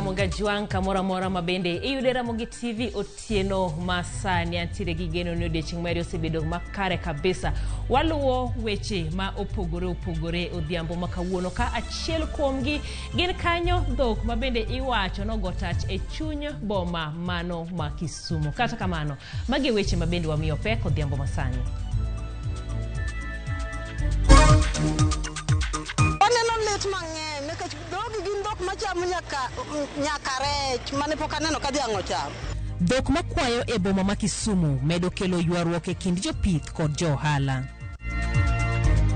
Ramogi Ajwang' kamoro amora ma bende iyude Ramogi TV otieno ma sani antiere gi geno ni odiechieng' mari osebedo makare kabisa. Waluwo weche ma opogore opogore odhiambo ma kawuono ka achiel kuomgi gin kanyo dhok ma bende iwacho nogo tach e chuny boma mano ma Kisumu. Kata kamano, magi e weche ma bende wamiyo pek odhiambo ma sani. Waneno lit mang'eny nikech dhogi gin dhok machamo nyaka, nyaka rech mane pok aneno ka dhiang' ochamo. Dhok makwayo e boma ma Kisumu medo kelo ywaruok e kind jopith kod jo ohala.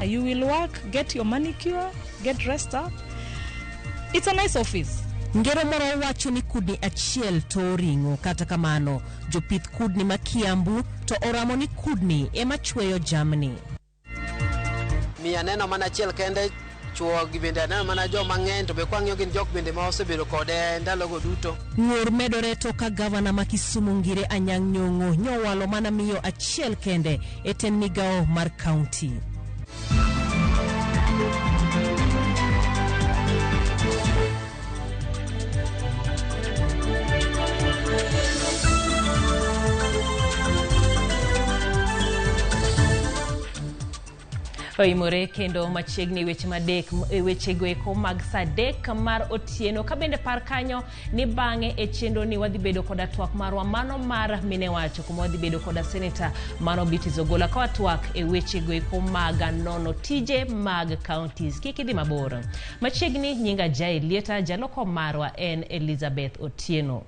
You will work, get your manicure, get dressed up. It's a nice office. Ngero moro wacho ni kudni achiel to ring'o. Kata kamano, jopith kudni ma Kiambu to oramo ni kudni ema chweyo jamni. Miyo aneno mana achiel kende, chuo gi bende aneno mana joma ng'eny to be kwang'iyo gin jok bende ma osebedo kode ndalogo duto. Ng'ur medore to ka gavana ma Kisumu Ngire Anyang' Nyong'o nyowalo mana miyo achiel kende e tend migawo mar kaunti. Oimore kendo machiegni weche madek wechego eko mag saa adek mar otieno ka bende par kanyo ni bang'e e chenro ni wadhi bedo koda twak marwa mano mar mine wacho kuma wadhi bedo koda seneta mano Beatrice Ogola ka watwak e wechego eko mag nono tije mag counties kik idhi mabor machiegni nyinga Jael Lieta jaloko marwa en Elizabeth Otieno.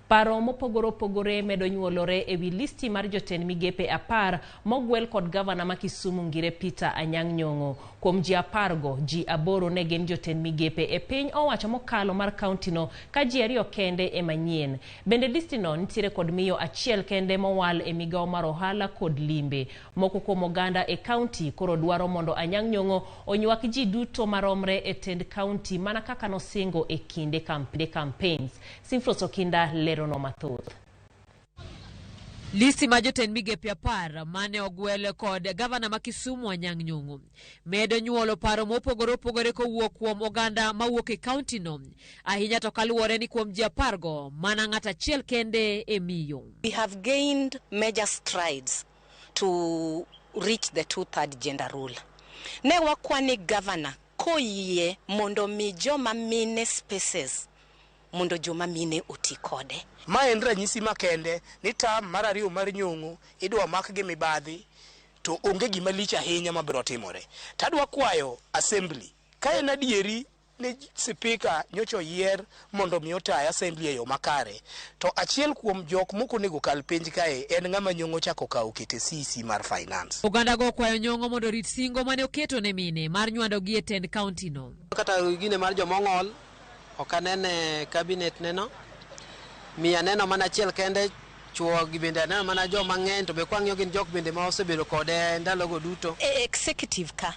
Paro mopogore opogore medo nyuolore e wi listi mar jotend migepe 10 mogwel kod gavana ma Kisumu Ngire Peter Anyang' Nyong'o. Kuom ji 10 go, ji 8 ne gin jotend migepe e piny owacho mokalo mar kauntino ka ji 2 kende ema nyien. Bende listino nitiere kod miyo achiel kende mowal e migawo mar ohala kod limbe. Moko kuom oganda e kaunti koro dwaro mondo Anyang' Nyong'o onywak ji duto maromre e tend kaunti mana kaka nosingo e kinde campaigns. Simfros Okinda lerono mathoth. Listi ma jotend migepe 10 mane ogwel kod gavana ma Kisumu Anyang' Nyong'o medo nyuolo paro mopogore opogore kowuok kuom oganda mawuok e kaunti no, ahinya to kaluwore ni kuom ji 10 go mana ng'at achiel kende e miyo. We have gained major strides to reach the two-third gender rule. Ne wakwani governor koyie mondo mi joma mine spaces mondo joma mine oti kode. Ma en ranyisi makende ni term mar 2 mar Nyong'o idwa mak gi mibadhi to onge gima lich ahinya mabiro timore. Tadwa kwayo assembly ka en adieri ni sipika nyocha oyier mondo mi otaya assembly e yo makare, to achiel kuom jok mok onego kal penj kae en ng'ama Nyong'o chako kawo kete CC mar finance. Oganda go okwayo Nyong'o mondo orit singo mane oketo ne mine mar nywando gi e tend kaunti no. Kata gine mar jomong'ol ok anene cabinet neno, miyo aneno mana achiel kende, chuo gi bende aneno mana joma ng'eny to be kwang'iyo gin jok bende ma osebedo kode ndalogo duto. E executive ka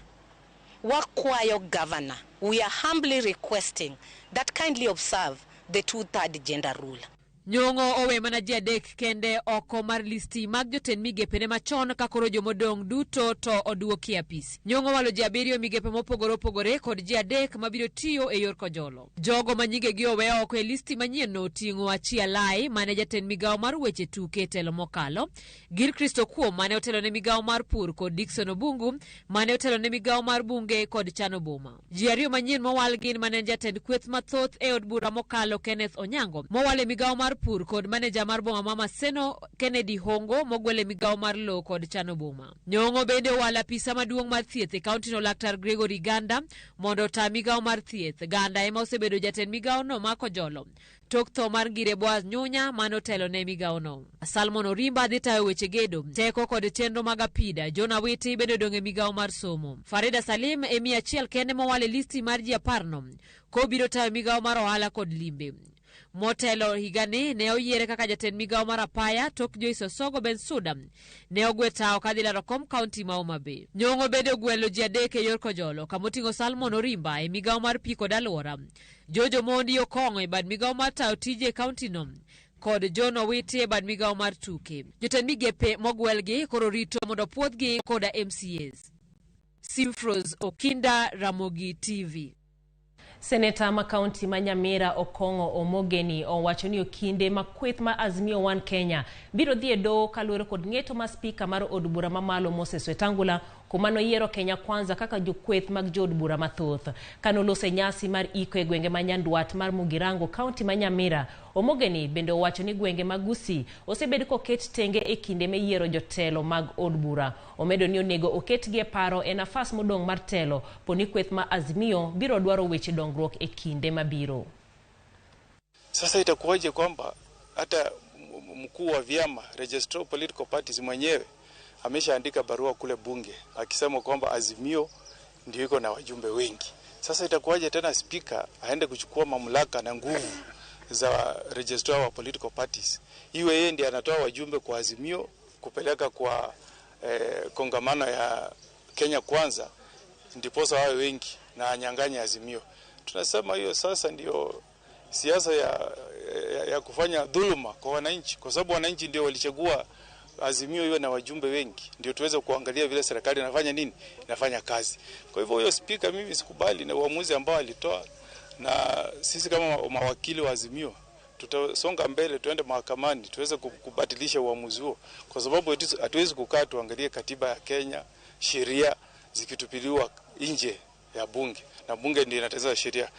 wakwayo governor, we are humbly requesting that kindly observe the two-third gender rule. Nyong'o owe mana ji 3 kende oko mar listi mag jotend migepene machon ka koro jomodong' duto to oduoki e apis. Nyong'o walo ji 7 migepe mopogore opogore kod ji 3 mabiro tiyo e yor kojolo. Jogo ma nyingegi owe oko e listi manyien no oting'o Achia Lai mane jatend migawo mar weche tuke e telo mokalo, Gilchrist Okuo mane otelo ne migawo mar pur kod Dickson Obungu mane otelo ne migawo mar bunge kod chano boma. Ji 2 manyien mowal gin mane en jatend kweth mathoth e od bura mokalo Kenneth Onyango mowal e migawo mar pur kod maneja mar boma ma Maseno Kennedy Hongo mogwel e migawo mar lowo kod chano boma. Nyong'o bende owalo apisa maduong' mar thieth e kaunti no Laktar Gregory Ganda mondo ota migawo mar thieth. Ganda ema osebedo jatend migawo no ma kojolo tok tho mar Ngire Boaz Nyunya mane otelo ne migawo no. Salmon Orimba dhi tayo weche gedo, teko kod chenro mag apida. John Awiti bende odong' e migawo mar somo. Farida Salim e miyo achiel kende mowal e listi mar ji 10 no, kobiro tayo migawo mar ohala kod limbe. Motelo higani ne oyiere kaka jatend migawo mar apaya tok Joyce Osogo Bensuda ne ogwe tawo kadhi laro kom kaunti ma Homa Bay. Nyong'o bende ogwelo ji 3 e yor kojolo kamoting'o Salmon Orimba e migawo mar pi kod alwora, Jojo Mondi Okong'o e bad migawo mar tayo tije e kaunti no kod John Owiti e bad migawo mar tuke. Jotend migepe mogwelgi koro rito mondo opuodhgi koda MCAs. Simfros Okinda, Ramogi TV. Seneta ma kaunti ma Nyamira Okong'o Omogeni owacho ni okinde ma kweth ma Azimio One Kenya biro dhi e doho kaluwore kod ng'eto ma spika mar od bura mamalo Moses Wetangula kuma noyiero Kenya Kwanza kaka jokweth mag jood bura mathoth. Kanoloso e nyasi mar iko e gwenge ma Nyandwat mar Mugirango kaunti ma Nyamira, Omogeni bende owacho ni gwenge mag Gusii osebed koket tenge e kinde miyiero jotelo mag od bura. Omedo ni onego oketgi e paro e nafas modong' mar telo poni kweth ma Azimio biro dwaro weche dongruok e kinde mabiro. Sasa itakuwaje kwamba hata mkuu wa vyama registrar of political parties mwenyewe ameshaandika barua kule bunge akisema kwamba Azimio ndio iko na wajumbe wengi. Sasa itakuwaje tena spika aende kuchukua mamlaka na nguvu za registrar wa political parties, iwe yeye ndiye anatoa wajumbe kwa Azimio kupeleka kwa kongamano ya Kenya Kwanza, ndiposa wawe wengi na anyanganye Azimio. Tunasema hiyo sasa ndio siasa ya kufanya dhuluma kwa wananchi, kwa sababu wananchi ndio walichagua Azimio iwe na wajumbe wengi, ndio tuweze kuangalia vile serikali inafanya nini, inafanya kazi. Kwa hivyo huyo spika mimi sikubali na uamuzi ambao alitoa, na sisi kama mawakili wa Azimio tutasonga mbele, tuende mahakamani tuweze kubatilisha uamuzi huo, kwa sababu hatuwezi kukaa tuangalie katiba ya Kenya, sheria zikitupiliwa nje ya bunge, na bunge ndio inateza sheria.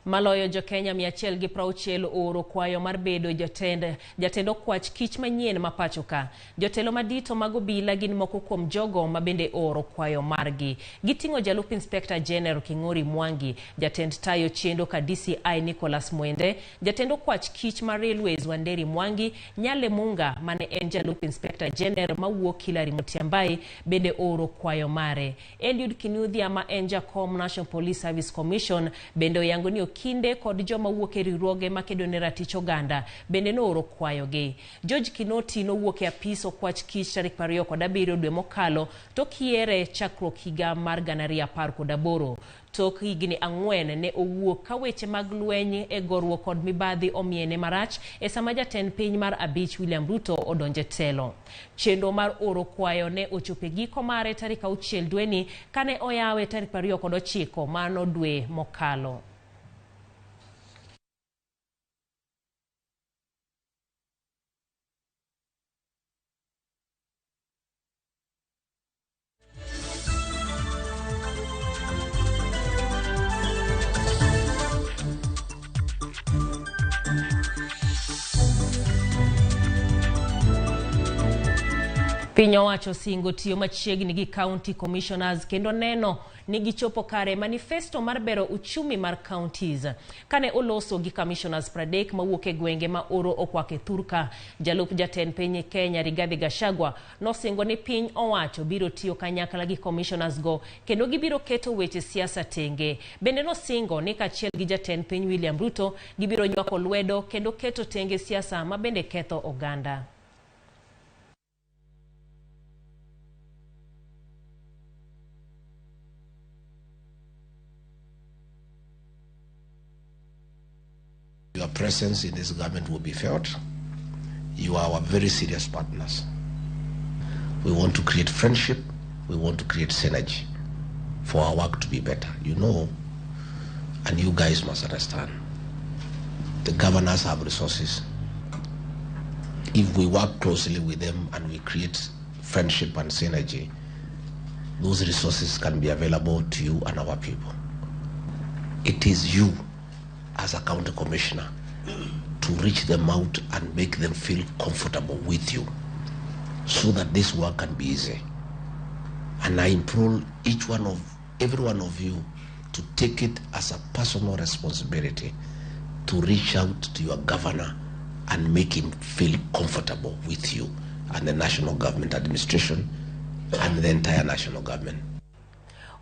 Maloyo jo-Kenya 160 ooro kwayo mar bedo jatend okwach kich manyien ma pacho ka. Jotelo madito mag obila gin moko kuom jogo ma bende ooro kwayo margi. Giting'o jalup Inspector General King'ori Mwangi, jatend tayo chendo ka DCI Nicholas Mwende, jatend okwach kich mar Railways Wanderi Mwangi, Nyale Munga mane en jalup Inspector General mawuok Hillary Mutyambai bende ooro kwayo mare. Eliud Kinuthia ma en jakom National Police Service Commission bende oyango ni kinde kod joma wuok e riwruoge makedo ne ratich oganda bende nooro kwayogi. George Kinoti nowuok e apis okwach kich tarik 27 dwe mokalo tok yiere chakruok higa mar 2018. Tok higni 4 ne owuok ka weche mag lweny e goruok kod mibadhi omiene marach e sama jatend piny mar abich William Ruto odonje telo. Chenro mar oro kwayo ne ochopo e giko mare tarik 6 dweni kane oyawe tarik 29 mano dwe mokalo. Piny owacho singo tiyo machiegni gi county commissioners kendo neno ni gichopo kare manifesto mar bero uchumi mar counties. Kane oloso gi commissioners 30 mawuok e gwenge ma oro okwake thurka, jalup jatend piny Kenya Rigathi Gachagua nosingo ni piny owacho biro tiyo kanyakla gi commissioners go kendo gibiro keto weche siasa tenge. Bende nosingo ni kaachiel gi jatend piny William Ruto gibiro nywako lwedo kendo keto tenge siasa ma bende ketho oganda. Your presence in this government will be felt. You are our very serious partners. We want to create friendship. We want to create synergy for our work to be better. You know, and you guys must understand, the governors have resources. If we work closely with them and we create friendship and synergy, those resources can be available to you and our people. It is you, as a county commissioner, to reach them out and make them feel comfortable with you so that this work can be easy. And I implore every one of you to take it as a personal responsibility to reach out to your governor and make him feel comfortable with you and the national government administration and the entire national government.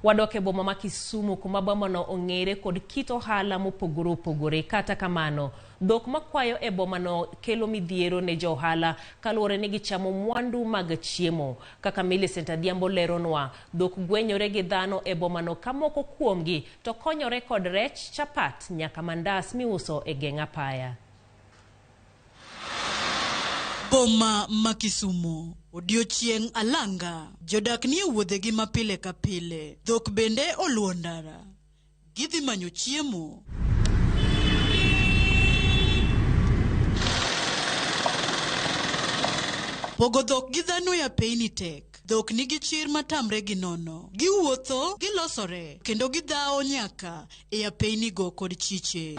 Wadoke boma ma Kisumu kuma bomano ong'ere kod kit ohala mopogore opogore. Kata kamano, dhok makwayo e bomano kelo midhiero ne jo ohala kaluwore ni gichamo mwandu mag chiemo. Kaka Millicent Adhiambo leronwa, dhok gwenyore gi dhano e bomano ka moko kuomgi to konyore kod rech, chapat nyaka mandas miuso e geng' apaya. Boma ma Kisumu, odiochieng' alanga, jodak nie wuodhegi ma pile ka pile, dhok bende oluwo ndara. Gidhi manyo chiemo. Pogo dhok gi dhano e apeyni tek. Dhok nigi chir matamre gi nono. Giwuotho, gilosore, kendo gidhawo nyaka e apeynigo kod chiche.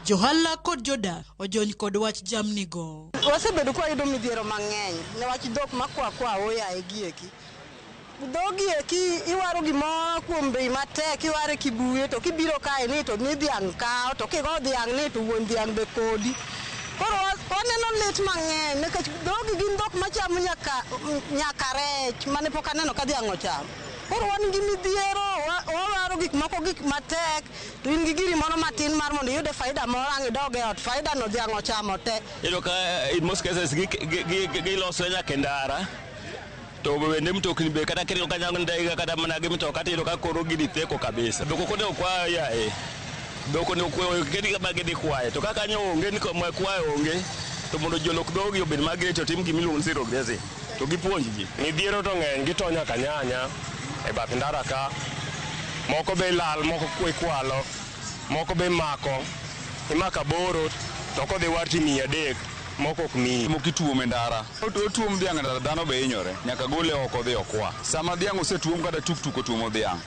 Johala kod jodak ojony kod wach jamnigo. Wasebedo ka wayudo midhiero mang'eny newach dhok makwa kwa oyaye gieki. Dhogi eki iwaro gimoro kuom bei matek, iware kibuye to kibiro kae ni to ni dhiang' kawo to kigo dhiang' ni to wuon dhiang' be kodi. Koro waneno lit mang'eny nikech dhogi gin dhok machamo nyaka rech mane pok aneno ka dhiang' ochamo. Koro wan gi midhiero, wawaro gik moko gik matek to in gi giri moro matin mar mondo iyude faida moro ang' idog e ot, faida no dhiang' ochamo te. Iyudo ka in most cases giloso nyaka e ndara to bende mtokni be kata kiringo kanyo ndege kata mana gi mtoka tiyudo ka koro gini theko kabisa. Dhok ok onego kwa yaye. Dhok onego kedi kama gidhi kwaye to ka kanyo onge ni kama kwaye onge to mondo jolok dhogi obed magrech otim gima iluongo ni zero grazing to gipuonj ji. Midhiero to ng'eny gito nyaka nyanya e bath ndara ka, moko be lal, moko ikwalo, moko be imako, imako aboro to kodhi war timiyi 3, moko ok miyi. Moko ituomo e ndara, otuom dhiang' e ndara dhano be hinyore, nyaka gole oko odhi okwa. Sama dhiang' osetuom kata tuktuk otuomo dhiang',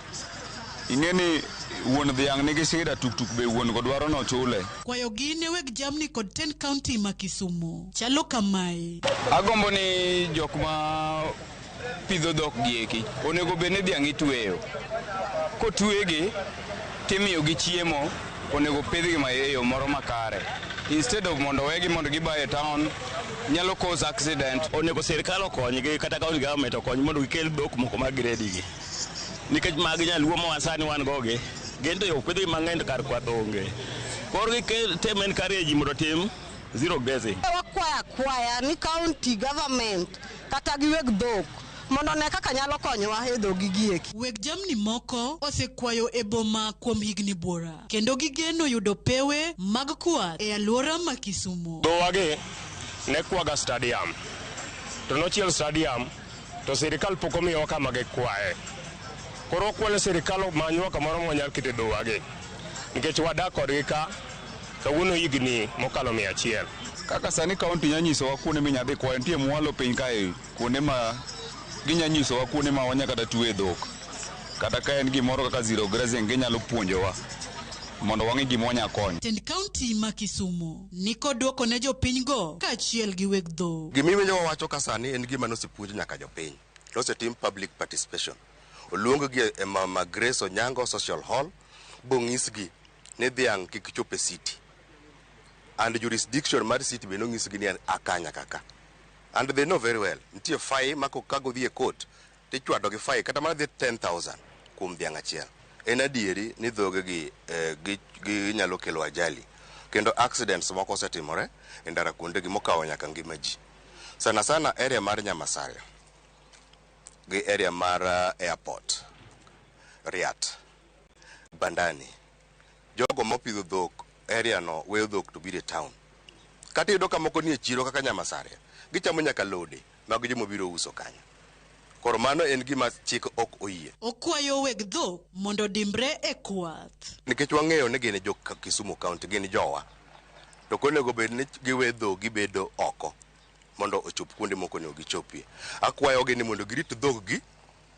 ing'e ni wuon dhiang' nigi shida, tuktuk be wuon go dwaro nochule. Kwayogi ne weg jamni kod tend kaunti ma Kisumu chalo kamae. Agombo ni jok ma pidho dhok gieki onego bed ni dhiang' itweyo. Kotwegi timiyogi chiemo, onego pidhgi e yo moro makare. Instead of mondo wegi mondo gibaye e town, nyalo cause accident. Onego sirkal okonygi kata county government okony mondo gikel dhok moko mag gredi gi. Nikech mag nyaluo ma sani wan go gi, gin to opidhgi mang'eny to kar kwath onge. Koro gikel tem encourage mondo otim zero grazing. Wakwaya akwaya ni county government kata gi weg dhok mondo one kaka nyalo konyowa e dhogi gieki. Weg jamni moko osekwayo e boma kuom higni buora kendo gigeno yudo pewe mag kwath e alwora ma Kisumu. Dhowagi ne kwaga stadium to nochiel stadium to sirikal pok omiyowa kama gikwaye. Koro wakwayo sirikal omanywa kamoro ma wanyalo kete dhowagi nikech wadak kodgi ka kawuono higni mokalo 100. Kaka sani kaunti nya nyisowa kuonde minya dhi kwaye, nitie mwalo piny kae kuonde ma ginya nyisowa kuonde ma wanya kata twe dhok. Kata ka en gimoro kaka zero grazing ginyalo puonjowa mondo wang'e gima wanya konyo. Tend kaunti ma Kisumu nikod dwoko ne jopinygo kaachiel gi weg dhok. Gima iwinjo wawacho ka sani en gima nosepuonj nyaka jopiny. Nosetim public participation. Oluong gi e Mama Grace Onyango Social Hall bong'isgi ni dhiang' kik chop e city. And jurisdiction mar city be nonyisgi ni aka nyaka ka. And they know very well. Nitie fine ma ka godhi e court tichwado gi fine kata mana dhi 10,000 kuom dhiang' achiel. En adieri ni dhogegi ginyalo kelo ajali. Kendo accidents moko osetimore e ndara kuondegi mokawo nyaka ngima ji. Sana sana area mar Nyamasaria gi area mar airport, Riat, Bandani. Jogo mopidho dhok area no weyo dhok to biro e town. Kata iyudo ka moko nie chiro kaka Nyamasaria, gichamo nyaka lode mag joma biro uso kanyo. Koro mano en gima chik ok oyie. Okwayo weg dhok mondo odimbre e kwath. Nikech wang'eyo ni gin jo Kisumu County, gin jowa. To ok onego bed ni giwe dhok gibedo oko mondo ochop kuonde mok onego gichopie. Akwayogi ni mondo girit dhog-gi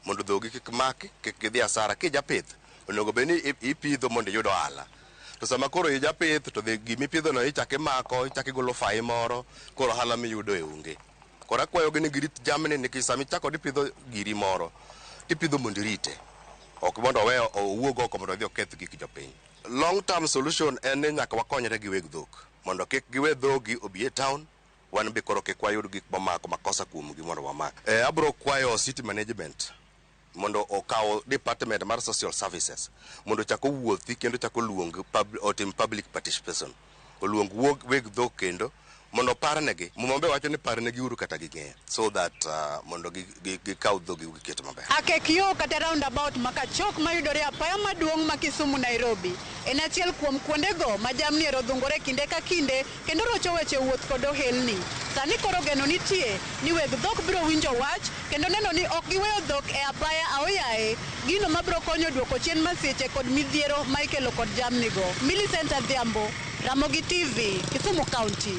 mondo dhog-gi kik maki, kik gidhi asara. Kijapith, onego bed ni ipidho mondo iyud ohala. To sama koro ijapith to gimipidhono ichako imako, ichako igolo fai moro, koro ohala miyudo e onge. Koro akwayogi ni girit jamni nikech sama ichako ipidho giri moro, tipidho mondo irite. Ok mondo owe owuog oko mondo odhi oketh gik jopiny. Long term solution en ni nyaka wakonyre gi weg dhok mondo kik giwe dhogi obi e town, wan be koro kik wayud gik mamako makosa kuomgi mondo wamak. Abro kwayo city management mondo okaw department mar social services mondo ochak owuothi kendo ochak oluong otim public participation. Oluong weg dhok kendo mondo oparnegi. Muma be wacho ni parnegi uru kata ging'eyo so that mondo gikaw dhogi giket maber. Akek yo kata roundabout ma Kachok mayudore apaya maduong' ma Kisumu Nairobi en achiel kuom kuondego ma jamni ero dhungore kinde ka kinde kendo rocho weche wuoth kod ohelni. Sani koro geno nitie ni weg dhok biro winjo wach kendo neno ni ok giweyo dhok e apaya aoyaye. Gino mabiro konyo duoko chien masiche kod midhiero ma ikelo kod jamnigo. Millicent Adhiambo, Ramogi TV, Kisumu County.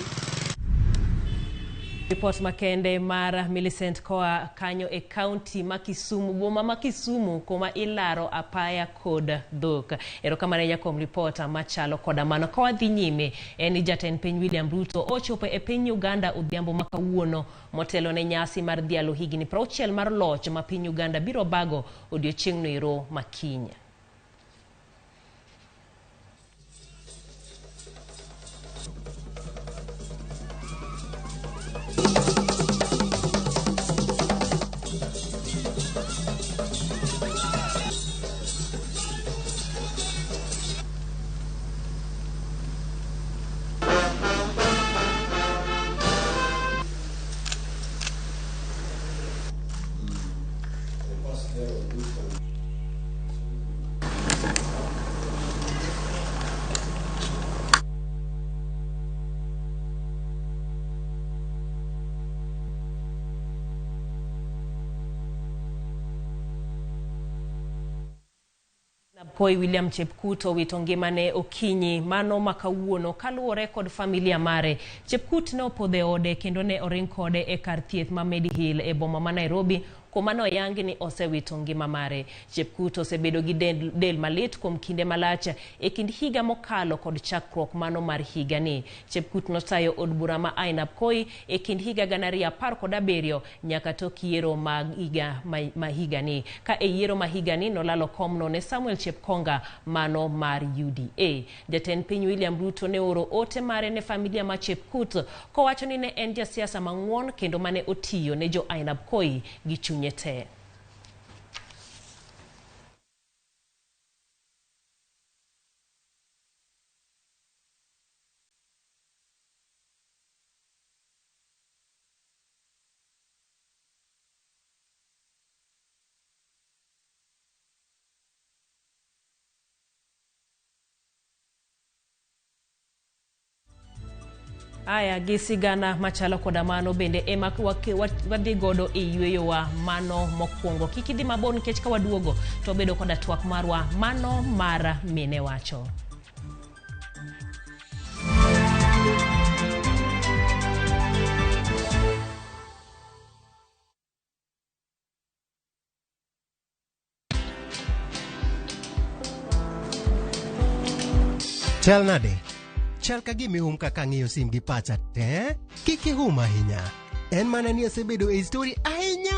Ripot makende mar Millicent koa kanyo e kaunti ma Kisumu, boma ma Kisumu kuma ilaro apaya kod dhok. Erokamano ahinya kuom ripot machalo koda mano. Ka wadhi nyime en ni jatend piny William Ruto ochopo e piny Uganda odhiambo ma kawuono motelo ne nyasi mar dhialo higni 60 mar loch ma piny Uganda biro bago odiochieng'no ero makiny. Koi William Chepkut owito ngimane okinyi mano ma kawuono kaluwore kod familia mare. Chepkut ne opodho e ode kendo ne oring kode e kar thieth ma Medihill e boma ma Nairobi kuma ne oyangi ni osewito ngima mare. Chepkut osebedo gi del malit kuom kinde malach e kind higa mokalo kod chakruok mano mar higani. Chepkut notayo od bura ma Ainabkoi e kind higa 2017 nyaka tok yiero mag higa ma higani. Ka e yiero ma higani nolalo komno ne Samuel Chepkonga mano mar UDA. Jatend piny William Ruto ne oro ote mare ne familia ma Chepkut kowacho ni ne en jasiasa mang'won kendo mane otiyo ne jo Ainabkoi gi chunye te. Aya gi sigana machalo koda mano bende ema wadhi godo e yweyowa mano mokwongo. Kik idhi mabor nikech ka waduogo to wabedo koda twak marwa mano mar mine wacho. Chal nade? Chal ka gima ihum kaka ang'iyo sim gi pacha te. Kik ihum ahinya. En mana ni asebedo e story ahinya.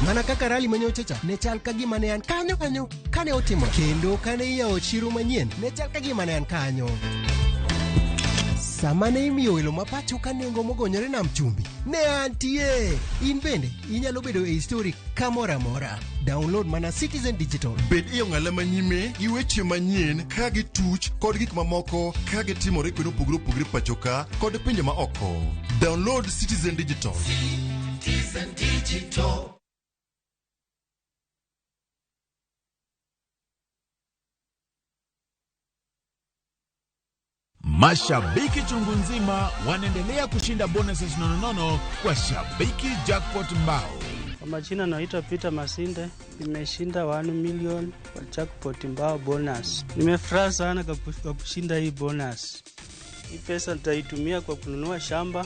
Mana kaka rally manyocha cha ne chal ka gima ne an kanyo kanyo kane otimo. Kendo kane iyawo chiro manyien ne chal ka gima ne an kanyo. Sama ne imiyo welo ma pacho ka nengo mogonyore nam chumbi, ne antie. In bende inyalo bedo e story kamoro amora. Download mana Citizen Digital. Bed e ong'ala manyime gi weche manyien ka gituch kod gik mamoko ka gitimore kuonde mopogore opogore pacho ka kod pinje ma oko. Download Citizen Digital. Citizen Digital. Mashabiki chungu nzima wanaendelea kushinda bonuses nononono kwa Shabiki Jackpot Mbao. Kwa majina naitwa Peter Masinde, nimeshinda 1 million kwa jackpot mbao bonus. Nimefurahi sana kwa kushinda hii bonus. Hii pesa nitaitumia kwa kununua shamba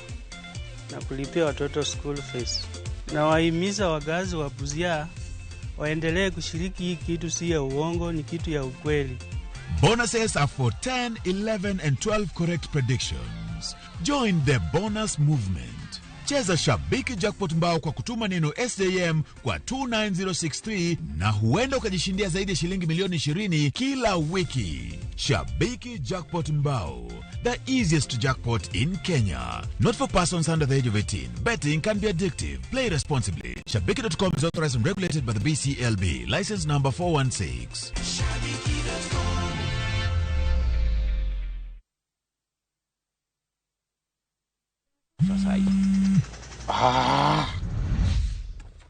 na kulipia watoto school fees. Nawahimiza wakazi wa Busia waendelee kushiriki hii kitu, si ya uongo, ni kitu ya ukweli. Bonuses are for 10, 11 and 12 correct predictions. Join the bonus movement. Cheza Shabiki Jackpot Mbao kwa kutuma neno SJM kwa 29063 na huenda ukajishindia zaidi ya shilingi milioni 20 kila wiki. Shabiki Jackpot Mbao, the easiest jackpot in Kenya. Not for persons under the age of 18. Betting can be addictive. Play responsibly. Shabiki.com is authorized and regulated by the BCLB. License number 416. Shabiki.com. Ah.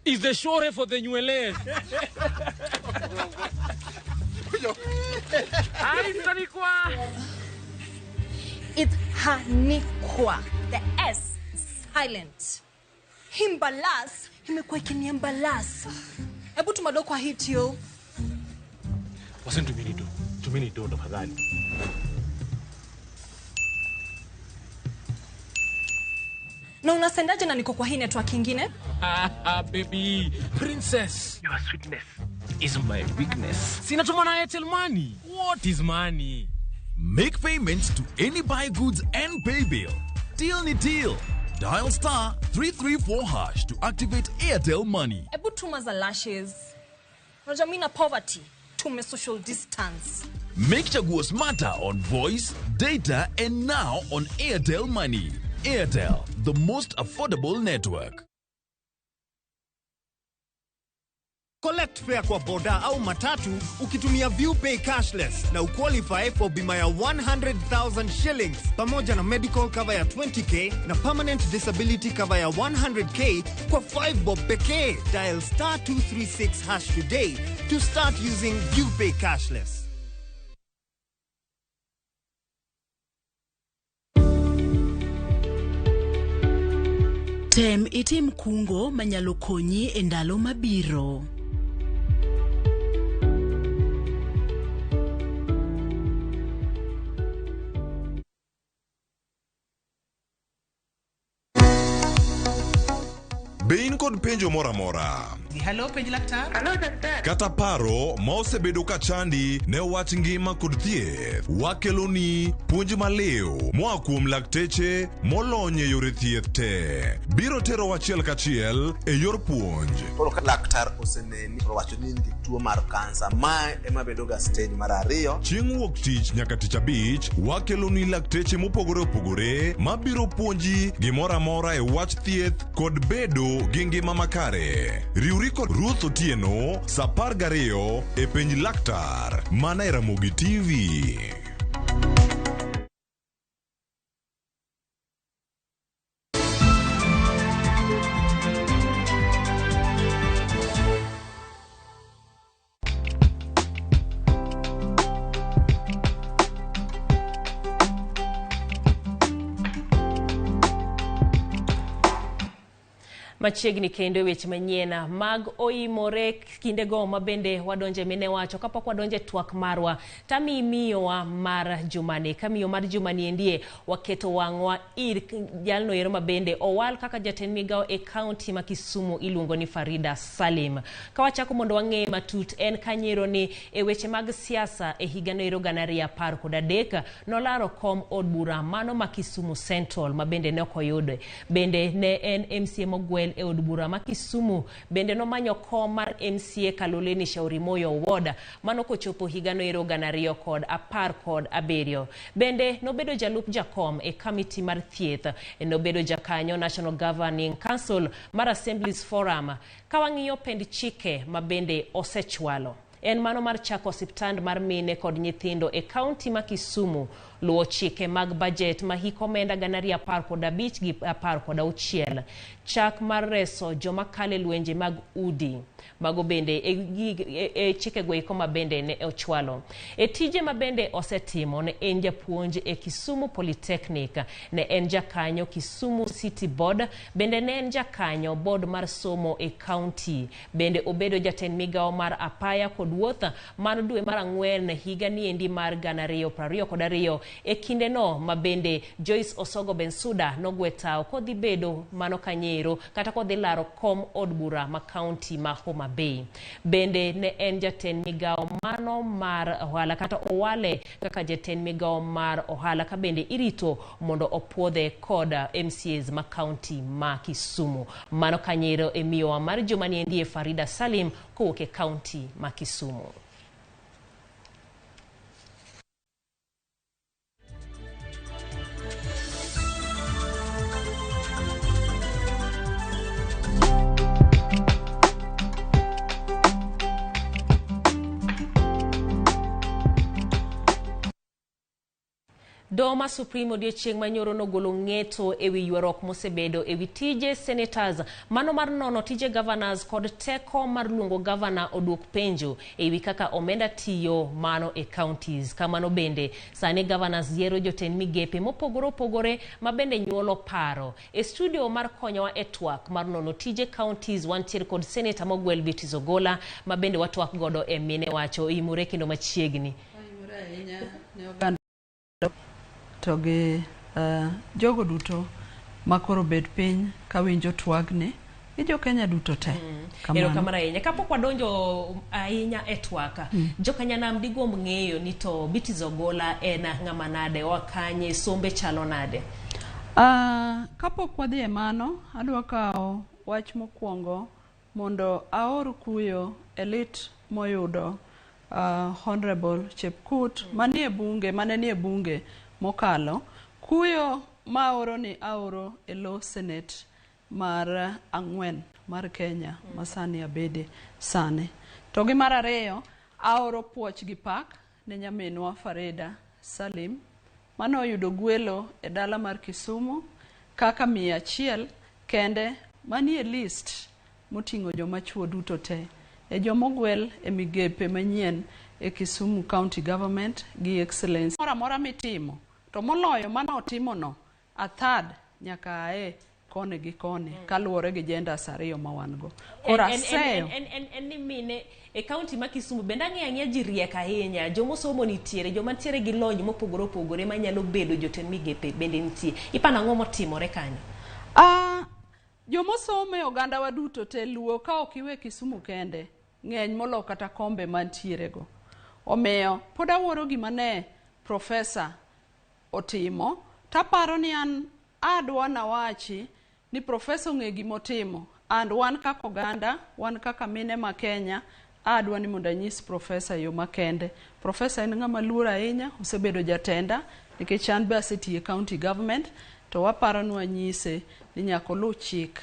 Is the shore for the nywele. It's Hanikwa. The S silent. Himbalas imekuwa ikiniembalas. Hebu tumadokwa hit yo. Wasinitumeni do. Tumeni do tafadhali. Na unasendaje na niko kwa hii network ingine? Ah, baby, princess. Your sweetness is my weakness. Sina tuma na Airtel Money. What is money? Make payments to any buy goods and pay bill. Deal ni deal. Dial star 334 hash to activate Airtel Money. Ebu tuma za lashes. Unajua mimi na poverty. Tume social distance. Make Chaguo smarter on voice, data, and now on Airtel Money. Airtel, the most affordable network. Collect fare kwa boda au matatu ukitumia ViewPay cashless na uqualify for bima ya 100,000 shillings pamoja na medical cover ya 20k na permanent disability cover ya 100k kwa 5 bob pekee. Dial star 236 hash today to start using ViewPay cashless. Tem itim kungo manyalo konyi e ndalo mabiro. Be in kod penjo moro amora Hello, penj laktar. Hello, daktari. Kata paro ma osebedo ka chandi ne wach ngima kod thieth, wakeloni puonj maliw moa kuom lakteche molony e yore thieth te. Biro tero achiel kachiel e yor puonj. Koro ka laktar oseneni to owacho ni in gi tuo mar kansa, mae ema bedo ga stage mar ariyo. Chieng' wuok tich nyaka tich abich, wakeloni lakteche mopogore opogore mabiro puonji gimoro amora e wach thieth kod bedo gi ngima makare. Riwri kod Ruth Otieno sa 12 e penj laktar mana e Ramogi TV. Machiegni kendo e weche manyien mag oimore kindego ma bende wadonje mine wacho kapok wadonje twak marwa tami miyowa mar jumani ka miyo mar jumani endie waketo wang'wa ir jalno ero ma bende owal kaka jatend migawo e kaunti ma Kisumu iluongo ni Farida Salim. Ka wachako mondo wang'e matut en kanyero ni e weche mag siasa e higano ero 2013 nolaro kom od bura mano ma Kisumu Central ma bende ne ok oyude. Bende ne en MCA mogwel e od bura ma Kisumu bende nomanyo kom mar MCA Kaloleni Shauri Moyo Ward mano kochopo higano ero 2017. Bende nobedo jalup jakom e kamiti mar thieth, nobedo jakanyo National Governing Council mar Assemblies Forum. Ka wang'iyo pend chike ma bende osechwalo en mano mar chako osiptand mar mine kod nyithindo e kaunti ma Kisumu, luwo chike mag budget ma hik omenda 2015 gi 16, chak mar reso joma kale lwenje mag udi mago bende e chike go eko ma bende ne ochwalo. E tije ma bende osetimo ne en japuonj e Kisumu Polytechnic, ne en jakanyo Kisumu City Board, bende ne en jakanyo board mar somo e kaunti, bende obedo jatend migawo mar apaya kod wuoth mano dwe mar 4 higa ni endi mar 2022 e kinde no ma bende Joyce Osogo Bensuda nogwe tao kodhi bedo mano kanyero kata kodhi laro kom od bura ma kaunti ma Homa Bay. Bende ne en jatend migawo mano mar ohala kata owale kaka jatend migawo mar ohala ka bende irito mondo opuodhe kod MCAs ma kaunti ma Kisumu. Mano kanyero e miyowa mar juma ni endie Farida Salim kowuok e kaunti ma Kisumu. Doma Supreme odiochieng' manyoro nogolo ng'eto ewi ywaruok mosebedo ewi tije senators mano mar nono tije governors kod teko mar luongo governor oduok penjo ewi kaka omenda tiyo mano e counties. Kamano bende sani governors yiero jotend migepe mopogore opogore ma bende nyuolo paro. E studio mar konyowa e twak mar nono tije counties wantiere kod senator mogwel Beatrice Ogola ma bende watwak godo e mine wacho imore kendo machiegni. To gi jogo duto makoro bet piny kawinjo twagni gi jo Kenya duto te. Kamano. Erokamano ahinya. Kapok wadonjo ahinya e twak, jokanyanam digomb ng'eyo ni to Beatrice Ogola en ng'ama nade, oa kanye, sombe chalo nade? Kapok wadhi e mano, adwa kawo wach mokwongo mondo aor kuyo e lit moyudo Honorable Chepkut manie bunge mane nie bunge mokalo. Kuyo maoro ni aoro e lo Senate mar 4 mar Kenya masani abede sani. To gi mar ariyo, aoro puoch gi pak ne nyaminwa Farida Salim mane oyudo gwelo e dala mar Kisumu kaka 100 kende manie list moting'o joma chuo duto te e jomogwel e migepe manyien e Kisumu County Government gi Excellence. Moro amora mitimo to moloyo mano otimono a third nyaka ae koni gi koni kaluwore gi genders ariyo ma wan go. Koro aseyo En ni mine e county ma Kisumu bende ang'eyo ang'eya ji riek ahinya, jomosomo nitiere, joma nitiere gi lony mopogore opogore manyalo bedo jotend migepe bende nitie. Iparo ang'o motimore kanyo? Jomosomo e oganda wa duto te luo ka ok iwe Kisumu kende ng'eny molo kata kombe mantiere go. Omiyo pod awuoro gima ne profesa otimo taparo ni an adwa nawachi ni profesa ong'e gimotimo and wan kaka oganda, wan kaka mine ma Kenya adwa ni mondo anyis profesa e yo makende. Profesa en ng'ama luor ahinya, osebedo jatenda nikech an be asetiyo e county government to waparo ni wanyise ni nyaka oluw chik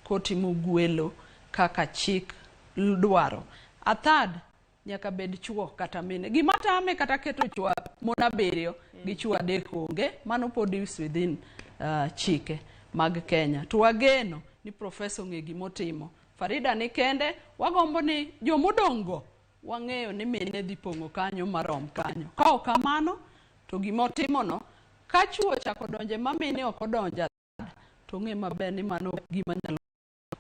kotimo gwelo kaka chik dwaro. A third nyaka bed chuo kata mine. Gima tame kata keto chuo mon 7 gi chuo 3 onge, mano pod is within chike mag Kenya. To wageno ni profesa ong'e gimotimo. Farida ni kende, wagombo ni jomodong' go wang'eyo ni mine dhi pong'o kanyo marom kanyo. Ka ok kamano, to gimotimono, ka chuo ochako donje ma mine ok odonjo, to ng'e maber ni mano ok gima nyalo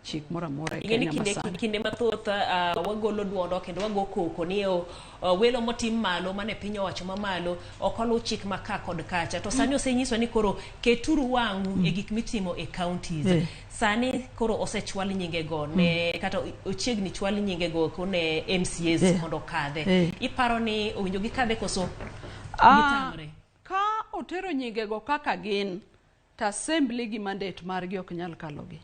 chik moro amora e Ing'e ni Kenya masani. Kinde mathoth wagolo duondo kendo wago koko ni welo motim malo mane piny owacho mamalo ok oluw chik ma ka kod kacha to sani osenyiswa ni koro keturu wang'u e gik mitimo e counties. Sani koro osechwal nyingego ne kata ochiegni chwal nyingego ko ne MCAs mondo okadhe. Iparo ni owinjo gikadhe koso gitamre? Ka otero nyingego kaka gin to assembly gi mandate margi ok nyal kalogi.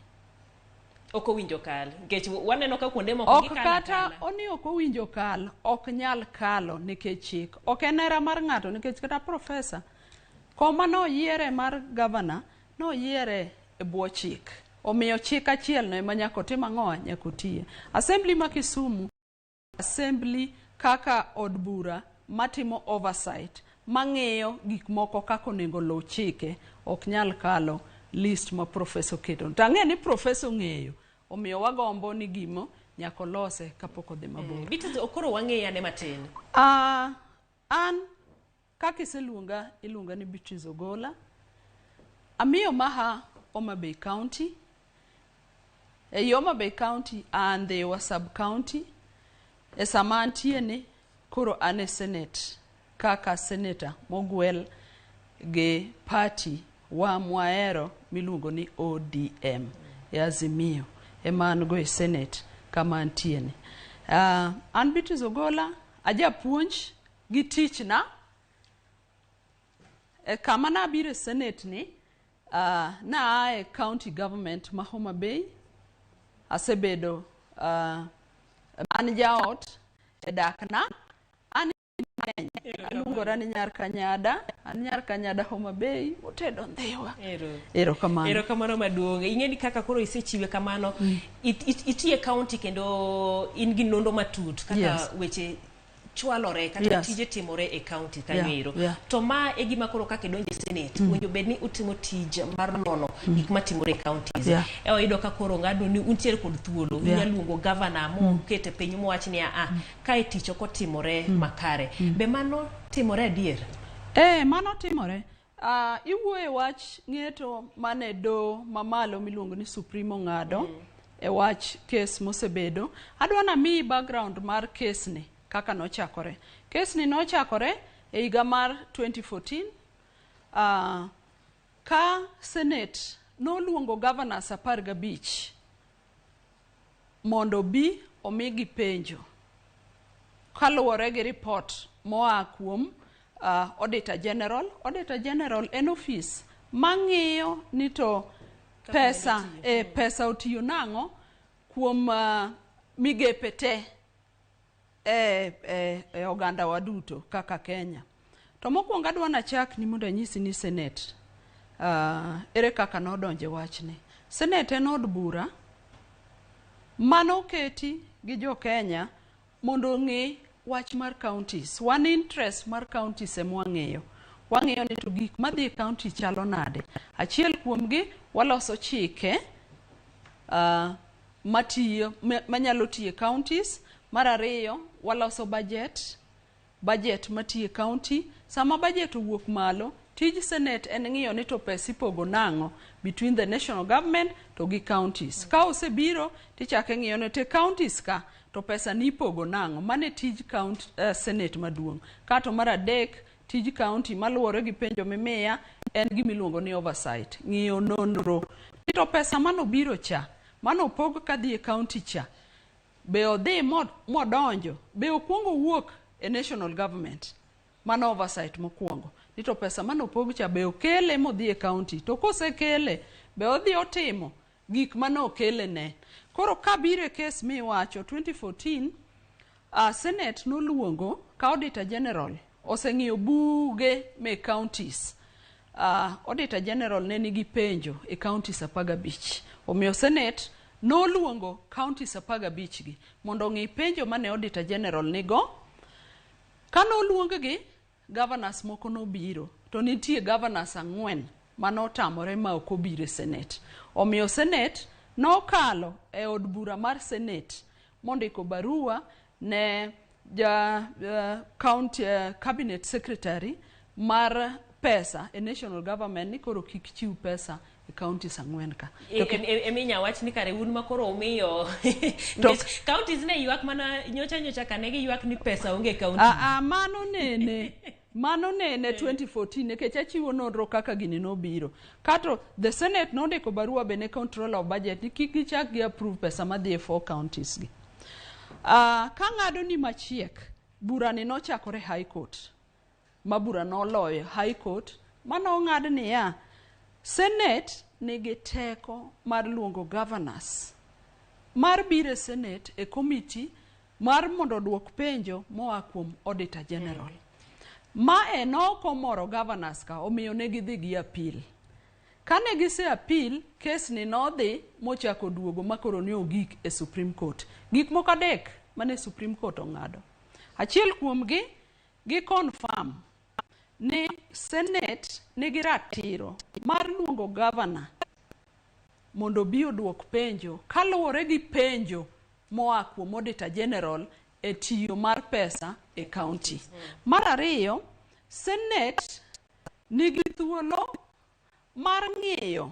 Ok owinjo kal nikech waneno ka kuonde moko ok gikalo kata akala. oni ok owinjo kal ok nyal kalo nikech chik ok en hera mar ng'ato nikech kata profesa koma noyiere mar governor noyiere e bwo chik omiyo chik achiel no ema nyaka otim ang'o nyaka otiye. Assembly ma Kisumu assembly kaka od bura matimo oversight mang'iyo gik moko kaka onego luw chike ok nyal kalo list ma profesa oketo. To ang'e ni profesa ong'eyo omiyo wagombo ni gimo nyaka olose kapok odhi mabor. Beatrice koro wang'eyo ane matin. An kaka iseluonga iluonga ni Beatrice Ogola. Amiyo maha Homa Bay County. Ei Homa Bay County an Ndhiwa sub county. E sama antie ni koro an e Senate kaka senator mogwel gi party wa mwahero miluongo ni ODM e Azimio ema an go e Senate kama antie ni. An Beatrice Ogola ajapuonj gi tichna. E kama nabiro e Senate ni naa e county government ma Homa Bay. Asebedo an jaot e dakna. An aluongora ni nyar Kanyada, an nyar Kanyada Homa Bay, otedo Ndhiwa. Erokamano. Erokamano maduong'. Ing'e ni kaka koro isechiwe kamano, itiye county kendo in gi nondo matut kaka weche chwalore kata tije timore e county kanyo ero. To ma e gima koro kaka idonjo e Senate, winjo bed ni utimo tij mar nono gik matimore e counties. E oyudo ka koro ng'ado ni untiere kod thuolo, unyalo luongo governor mokete piny mowach ni a kae tich ok otimore makare. Be mano timore adier? Mano timore. Iwuoye wach ng'eto mane doho mamalo miluongo ni Supreme ong'ado e wach kes mosebedo. Adwa namiyi background mar kes ni kaka nochakore. Kes ni nochakore e higa mar 2014 ka Senate noluongo governors 15 mondo bi omigi penjo kaluwore gi report moa kuom Auditor General. Auditor General en ofis mang'iyo ni to pesa pesa otiyo nang'o kuom migepe te e oganda wa duto kaka Kenya. To mokwongo adwa nachak ni mondo anyisi ni Senate ere kaka nodonje wachni. Senate en od bura manoketi gi jo Kenya mondo ong'i wach mar counties. Wan interest mar counties ema wang'iyo. Wang'iyo ni to gik madhi e county chalo nade. Achiel kuomgi waloso chike matiyo manyalo tiyo e counties. Mar ariyo waloso budget matiyo e county. Sama budget owuok malo, tij Senate en ng'iyo ni to pesa ipogo nang'o between the national government to gi counties. Ka osebiro tichako ing'iyo ni to counties ka to pesa ni ipogo nang'o. Mano e tij county, Senate maduong'. Kato mar adek, tij county maluwore gi penjo mimiya en gimiluongo ni oversight, ng'iyo nonro. To pesa manobiro cha, manopog kadhi e county cha, be odhi modonjo, be okwongo owuok e national government. Mano oversight mokwongo. Ni to pesa manopog cha be okele modhi e county. To kosekele, be odhi otimo gik manokele ne. Koro kabiro e kes miwacho 2014, Senate noluongo ka Auditor General oseng'iyo buge me counties. Auditor General ne nigi penjo e counties 15. Omiyo Senate noluongo counties 15 gi mondo ong'i penjo mane Auditor General nigo. Ka noluong gi, governors moko nobiro, to nitie governors 4 manotamore ma ok obiro e Senate. Omiyo Senate nokalo e od bura mar Senate mondiko barua ne ja county cabinet secretary mar pesa e national government ni koro kik chiw pesa e counties 4 ka. Eminya wach ni kare un ma koro umiyo counties ne ywak mana nyocha ka ne giywak ni pesa onge county. Mano nene 2014 nikech achiwo nonro kaka gini nobiro. Kato the Senate nondiko barua be ne controller of budget ni kik gichak gi approve pesa madhi e 4 counties gi. Ka ng'ado ni machiek, bura ni nochakore High Court. Ma bura noloyo High Court, mano ong'ad niya, Senate nigi teko mar luongo governors mar biro e Senate e committee mar mondo oduok penjo moa kuom Auditor General. Mae nok omoro governors ka, omiyo ne gidhi gi appeal. Kane gise appeal, kes ni nodhi mochako duogo makoro ne ogik e Supreme Court. Gik moko 3 mane Supreme Court ong'ado. Achiel kuomgi, gi confirm ni Senate nigi ratiro mar luongo governor mondo obi oduok penjo kaluwore gi penjo moa kuom Auditor General e tiyo mar pesa e county. Mar ariyo, Senate nigi thuolo mar ng'iyo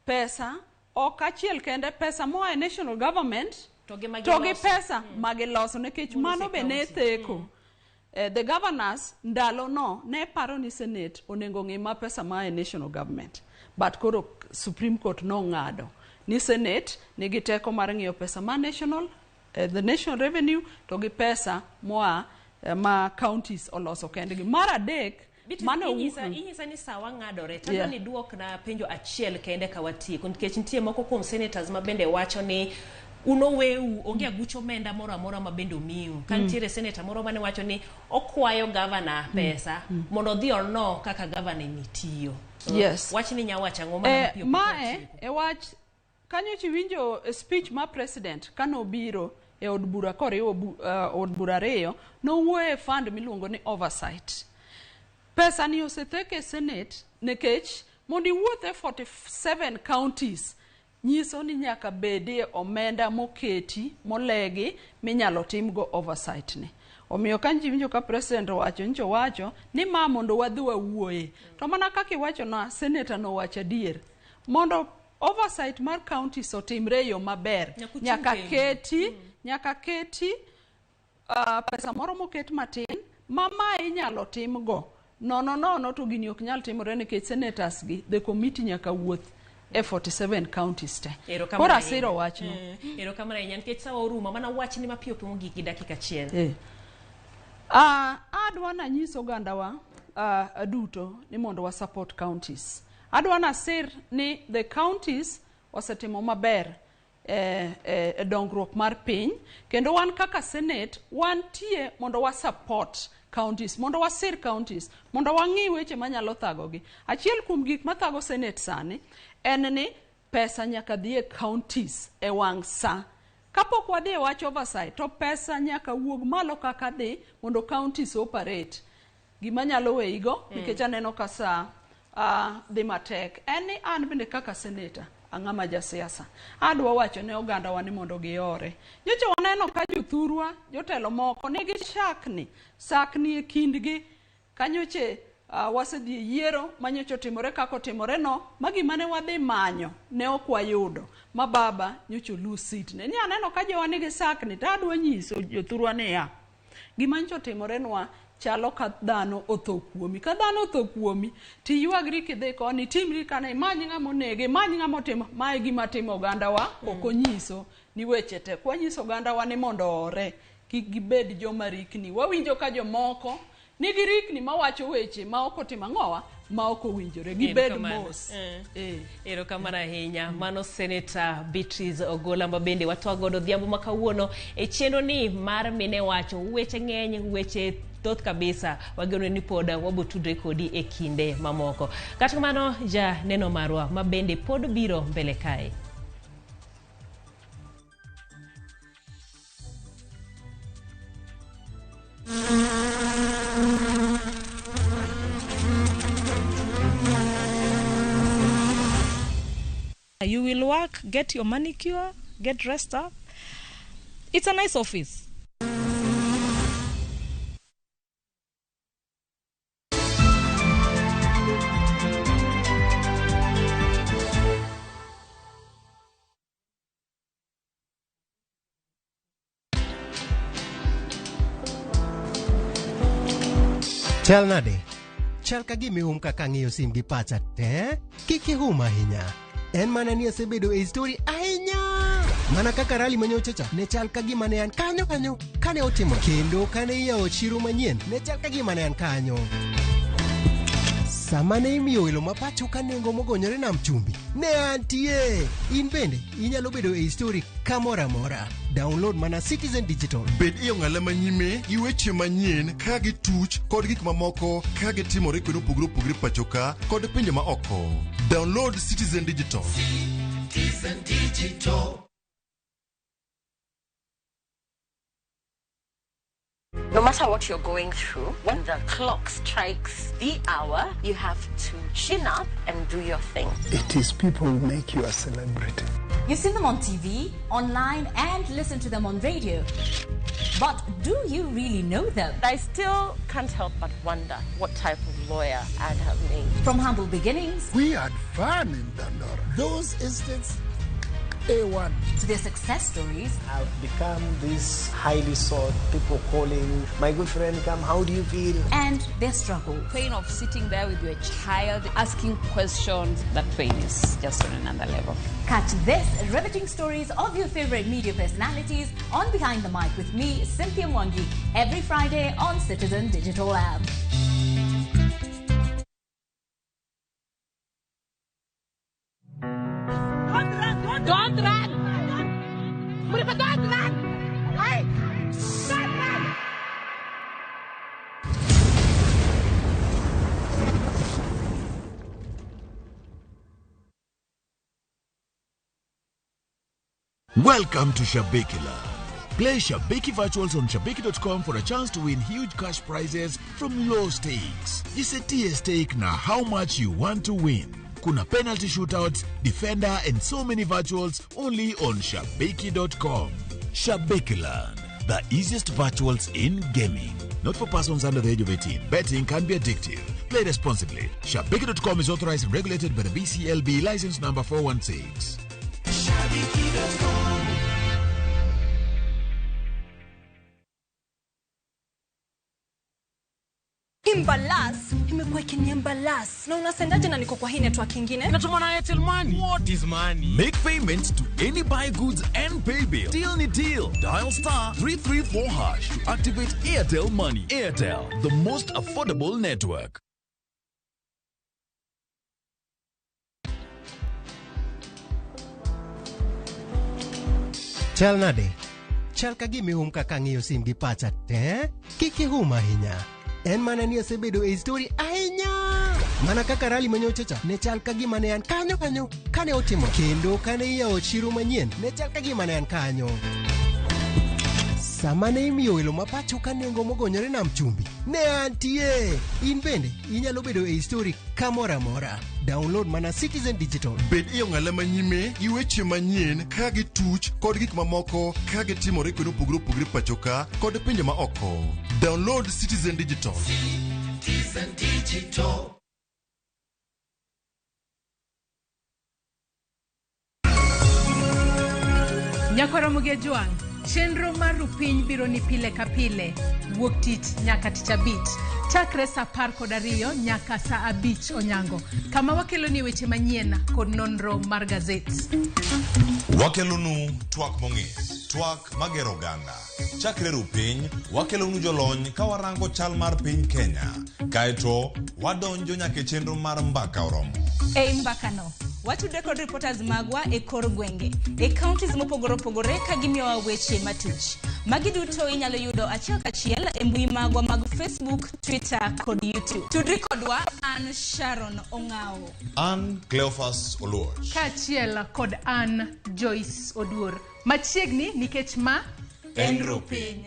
pesa ok achiel kende, pesa moa e national government to gi pesa magiloso nikech mano be ne theko. The governors ndalo no ne paro ni Senate onego ng'i ma pesa ma e national government, but koro Supreme Court nong'ado ni Senate nigi teko mar ng'iyo pesa ma national, the national revenue to gi pesa moa ma counties oloso kendgi. Mar adek, mano inyisa ni sawa ng'adore to ni duok na penjo achiel kende ka watieko nikech nitie moko kuom senators ma bende wacho ni unoweu onge aguch omenda moro amora ma bende omiu. Ka nitiere senator moro mane wacho ni okwayo governor pesa mondo odhi ono kaka governor ni tiyo. Yes. Wach ni nyawacho ang'o mana piyo. Mae e wach kanyo chiwinjo speech ma president kanobiro e od bura koriwo od bura ariyo, nowuoyo e fund miluongo ni oversight. Pesa ni osethek e Senate nikech mondo iwuoth e 47 counties nyiso ni nyaka bedie omenda moketi molegi minyalo timgo oversight ni. Omiyo ka nji winjo ka president owacho nyicho wacho ni ma mondo wadhi wawuoye. To mana kaka iwacho na senator nowacho adier. Mondo oversight mar counties otimre e yo maber, Nyaka uchung nyaka keti nyaka keti pesa moro moket matin ma mae inyalo timgo. Nono nono to gini ok nyal timore nikech senators gi the committee nyaka wuoth e 47 counties te. Erokamano Koro ahinya. asiro wachno. Erokamano ahinya nikech sawa orumo mana wachni mapiyo piyo mogik gi dakika achiel. Adwa nanyis ogandawa duto ni mondo wa support counties. Adwa nasir ni the counties osetimo maber e dongruok mar piny kendo wan kaka Senate wantie mondo wa support counties, mondo wasir counties, mondo wang'i weche manyalo thagogi. Achiel kuom gik mathago Senate sani en ni pesa nyaka dhi e counties e wang' sa. Kapok wadhi e wach oversight to pesa nyaka wuog malo kaka dhi mondo counties operate. Gima nyalo weyigo nikech aneno ka sa dhi matek en ni an bende kaka senator ang'ama jasiasa adwa wacho ne ogandawa ni mondo giore. Nyocha waneno ka jothurwa jotelo moko nigi sakni sakni e kindgi kanyoche wasedhi e yiero manyocha otimore kaka otimore no ma gima ne wadhi manyo ne ok wayudo ma baba nyocha lose seat ne ni aneno ka jowa nigi sakni to adwa nyiso jothurwa niya gima nyocha otimorenwa chalo ka dhano otho kuomi ka dhano otho kuomi tiywagri kidhi koni itimri kana imany ng'ama onege imany ng'ama otimo mae gima timo ogandawa ok onyiso ni weche tek wanyiso ogandawa ni mondo oore kik gibed joma rikni wawinjo ka jomoko nigi rikni mawacho weche ma ok otimo ang'owa ma ok owinjore gibed Erokamano. mos. Erokamano ahinya. Mano Senator Beatrice Ogola ma bende watwa godo odhiambo ma kawuono e chenro ni mar mine wacho weche ng'eny weche thoth kabisa wageno ni pod wabotudre kodi e kinde mamoko. Kata kamano ja neno marwa ma bende pod biro mbele kae. You will work, get your manicure, get dressed up. It's a nice office. Chal nade? Chal ka gima ihum kaka ang'iyo sim gi pacha te? Kik ihum ahinya. En mana ni asebedo e story ahinya. Mana kaka rally manyocha cha ne chal ka gima ne an kanyo kanyo kane otimo kendo kane iyawo chiro manyien ne chal ka gima ne an kanyo. Sama ne imiyo welo ma pacho ka nengo mogonyore nam chumbi ne antie. In bende inyalo bedo e story kamoro amora. Download mana Citizen Digital. Bed e ong'ala manyime gi weche manyien ka gituch kod gik mamoko ka gitimore kuonde mopogore opogore pacho ka kod pinje ma oko. Download Citizen Digital. Citizen Digital. No matter what you're going through, when the clock strikes the hour, you have to chin up and do your thing. It is people who make you a celebrity. You've seen them on TV, online, and listen to them on radio. But do you really know them? I still can't help but wonder what type of lawyer I'd have made. From humble beginnings We had fun in Dandora. Those estates, A1. to their success stories, I've become this highly sought, people calling, my good friend, come, how do you feel? and their struggles. Pain of sitting there with your child, asking questions, that pain is just on another level. Catch this riveting stories of your favorite media personalities on Behind the Mic with me, Cynthia Mwangi, every Friday on Citizen Digital App. Don't run! Don't run! Murifa, don't run! Hey! Don't run! Welcome to Shabikiland. Play Shabiki Virtuals on shabiki.com for a chance to win huge cash prizes from low stakes. Jisetie stake na how much you want to win. Kuna penalty shootouts, defender and so many virtuals only on shabiki.com. Shabikiland, the easiest virtuals in gaming. Not for persons under the age of 18. Betting can be addictive. Play responsibly. Shabiki.com is authorized and regulated by the BCLB license number 416. Imbalas imekuwa ikiniembalas na unasendaje na niko kwa hii network ingine? Natuma na Airtel Money. What is money? Make payments to any buy goods and pay bill. Deal ni deal. Dial star 334 hash to activate Airtel Money. Airtel, the most affordable network. Chal nade? Chal ka gima ihum kaka ang'iyo sim gi pacha te? Kik ihum ahinya. En mana ni asebedo e story ahinya. Mana kaka rally manyocha cha ne chal ka gima ne an kanyo kanyo kane otimo kendo kane iyawo chiro manyien ne chal ka gima ne an kanyo. Sama ne imiyo welo ma pacho ka nengo mogonyore nam chumbi ne antie. In bende inyalo bedo e story kamoro amora. Download mana Citizen Digital. Bed e ong'ala manyime gi weche manyien ka gituch kod gik mamoko ka gitimore kuonde mopogore opogore pacho ka kod pinje ma oko. Download Citizen Digital. Citizen Digital. Nyakwaro Jwang', chenro mar Rupiny biro ni pile ka pile wuok tich nyaka tich abich chakre saa 12 nyaka saa 5 onyango, kama wakeloni weche manyien kod nonro mar gazet. Wakelonu twak mong'ith, twak magero oganda. Chakre Rupiny, wakelonu jolony ka warango chal mar piny Kenya. Kaeto, wadonjo nyaka e chenro mar mbaka oromo. Ei mbakano, watudre kod reporters magwa e kor gwenge, e counties mopogore opogore ka gimiyowa weche matuch. Magi duto inyalo yudo achiel kachiel e mbui magwa mag Facebook, Twitter kod YouTube. Tudri kodwa, an Sharon Ong'ao. An Cleophas Oluoch. Kaachiel kod an Joyce Oduor. Machiegni nikech ma en Rupiny.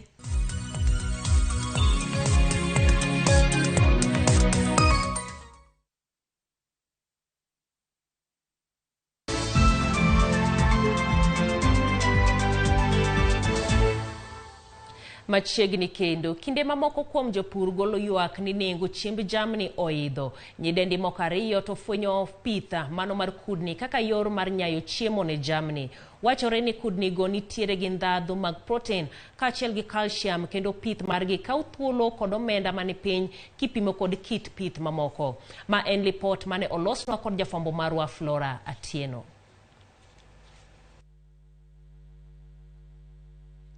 Machiegni kendo, kinde mamoko kuom jopur golo ywak ni nengo chiemb jamni oidho. Nyidendi moko ariyo to fwenyo pitha mano mar kudni kaka yor mar nyayo chiemo ne jamni. Wachore ni kudni go nitiere gi ndhadhu mag protein kaachiel gi calcium kendo pith margi kawo thuolo kod omenda mani piny kipimo kod kit pith mamoko. Ma en lipot mane olosnwa kod jafwambo marwa Flora Atieno.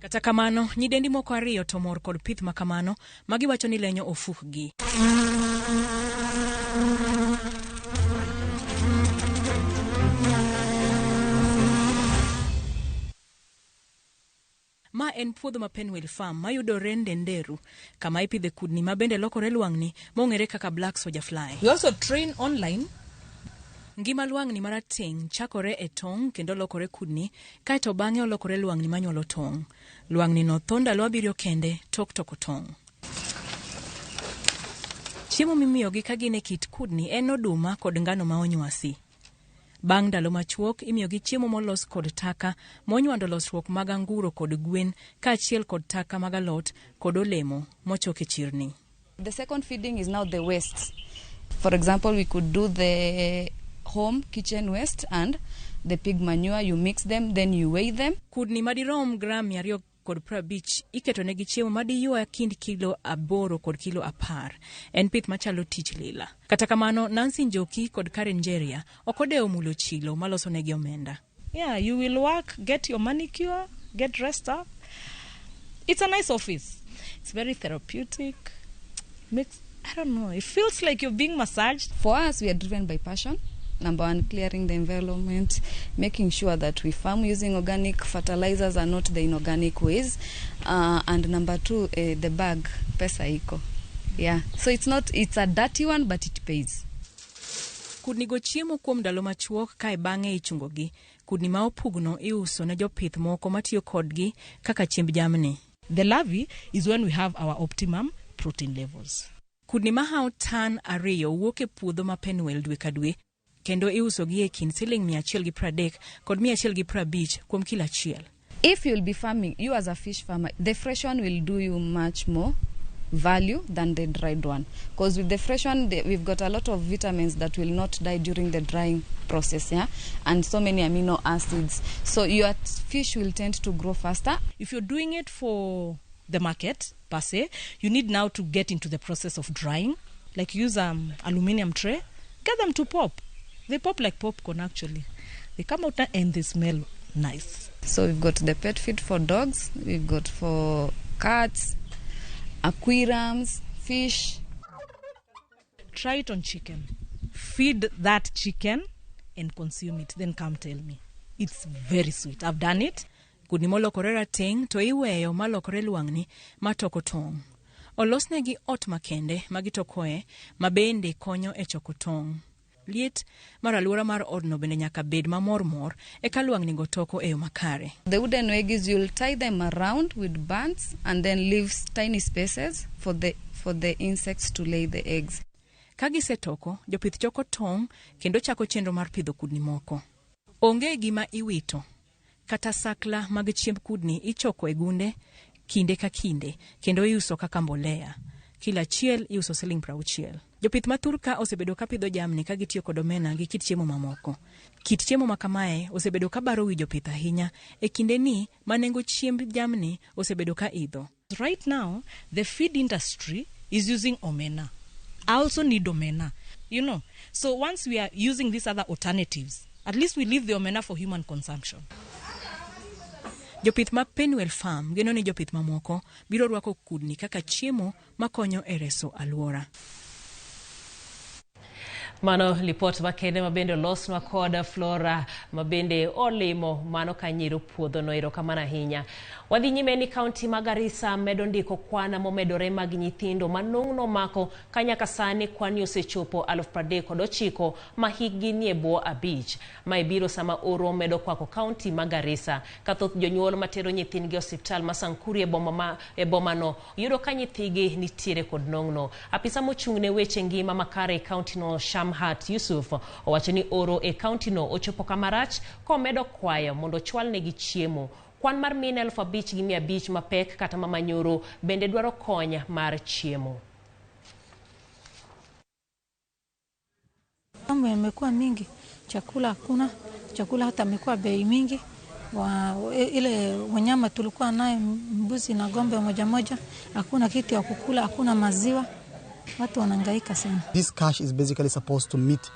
Kata kamano, nyidendi moko ariyo to mor kod pith makamano magiwacho ni lenyo ofukgi. Ma en puodho ma Penwell Farm mayudore Ndenderu, kama ipidhe kudni ma bende lokore lwang'ni mong'ere kaka black soldier fly. We also train online. Ngima lwang'ni marateng' chakore e tong' kendo lokore kudni, kaeto bang'e olokore lwang'ni manyuolo tong'. Lwang'ni no tho ndalo 7 kende tok toko tong'. Chiemo mimiyogi ka gin e kit kudni en oduma kod ngano ma onywasi. Bang' ndalo machuok, imiyogi chiemo molos kod taka monywando losruok mag anguro kod gwen kaachiel kod taka mag alot kod olemo mochok e chirni. The second feeding is now the waste. For example, we could do the home kitchen waste and the pig manure. You mix them, then you weigh them. Kudni madirom gram 250 iketo negi chiemo madiywa kind kilo 8 kod kilo 10. En pith machalo tich lila. Kata kamano, Nancy Njoki kod Karen Njeria ok odewo mulo chilo maloso negi omenda. Yeah, you will work, get your manicure, get dressed up. It's a nice office. It's very therapeutic. Makes, I don't know, it feels like you're being massaged. For us, we are driven by passion. Number one, clearing the environment, making sure that we farm using organic fertilizers and not the inorganic ways. And number two, the bag, pesa iko. Yeah, so it's a dirty one, but it pays. Kudnigo chiemo kuom ndalo machuok kae bang'e ichungogi. Kudni ma opugno iuso ne jopith moko matiyo kodgi kaka chiemb jamni. The larvae is when we have our optimum protein levels. Kudni mahawo tan 2 wuok e puodho ma Penwell dwe ka dwe kendo iusogi e kind siling 130 kod 150 kuom kilo achiel. If you'll be farming, you as a fish farmer, the fresh one will do you much more value than the dried one. Because with the fresh one, we've got a lot of vitamins that will not die during the drying process, yeah? And so many amino acids. So your fish will tend to grow faster. If you're doing it for the market, per se, you need now to get into the process of drying. Like use aluminium tray, get them to pop. They pop like popcorn, actually. They come out and they smell nice. So we've got the pet feed for dogs, we've got for cats, aquariums, fish. Try it on chicken. Feed that chicken and consume it. Then come tell me. It's very sweet. I've done it. Kudni molokore rateng' to iweyo malokore lwang'ni matoko tong'. Olosnegi ot makende ma gitokoe ma bende konyo e choko tong'. Liet mar alwora mar odno bende nyaka bed mamormor eka lwang'nigo toko e yo makare. The wooden weggies, you'll tie them around with bands and then leave tiny spaces for the insects to lay the eggs. Ka gisetoko, jopith choko tong' kendo chako chenro mar pidho kudni moko. Onge gima iwito. Kata sakla mag chiemb kudni ichoko e gunde kinde ka kinde kendo iuso kaka mbolea. Kila achiel iuso siling 60. Jopith ma thurka osebedo ka pidho jamni ka gitiyo kod omena gi kit chiemo mamoko. Kit chiemo ma kamae osebedo ka baro wi jopith ahinya e kinde ni ma nengo chiemb jamni osebedo ka idho. Right now, the feed industry is using omena. I also need omena, you know. So once we are using these other alternatives, at least we leave the omena for human consumption. Jopith ma Penwell Farm geno ni jopith mamoko biro rwako kudni kaka chiemo makonyo e reso alwora. Mano lipot makende mabende olosnwa kod Flora mabende olimo mano kanyiro puodho no. Erokamano ahinya. Wadhi nyime ni kaunti ma Garissa medo ndiko kwan momedore mag nyithindo manong'no mako ka nyaka sani kwani osechopo 39,000 ma hikgi nie bwo 5. Mae biro sama oro medo kwako kaunti ma Garissa ka thoth jonyuol matero nyithindgi e osiptal ma Sankuri e bomano yudo ka nyithigi nitiere kod nong'no. Apisa mochung' ne weche ngima makare e kaunti no Shamhat Yusuf owacho ni oro e kaunti no ochopo kama rach komedo kwayo mondo chwalnegi chiemo. Kwan mar mine 5,500 mapek kata mamanyoro bende dwaro kony mar chiemo. Mambo yamekuwa mingi, chakula hakuna, chakula hata imekuwa bei mingi. Ile wanyama tulikuwa naye mbuzi na ng'ombe moja moja, hakuna kitu ya kukula, hakuna maziwa. Watu wanahangaika sana. This cash is basically supposed to meet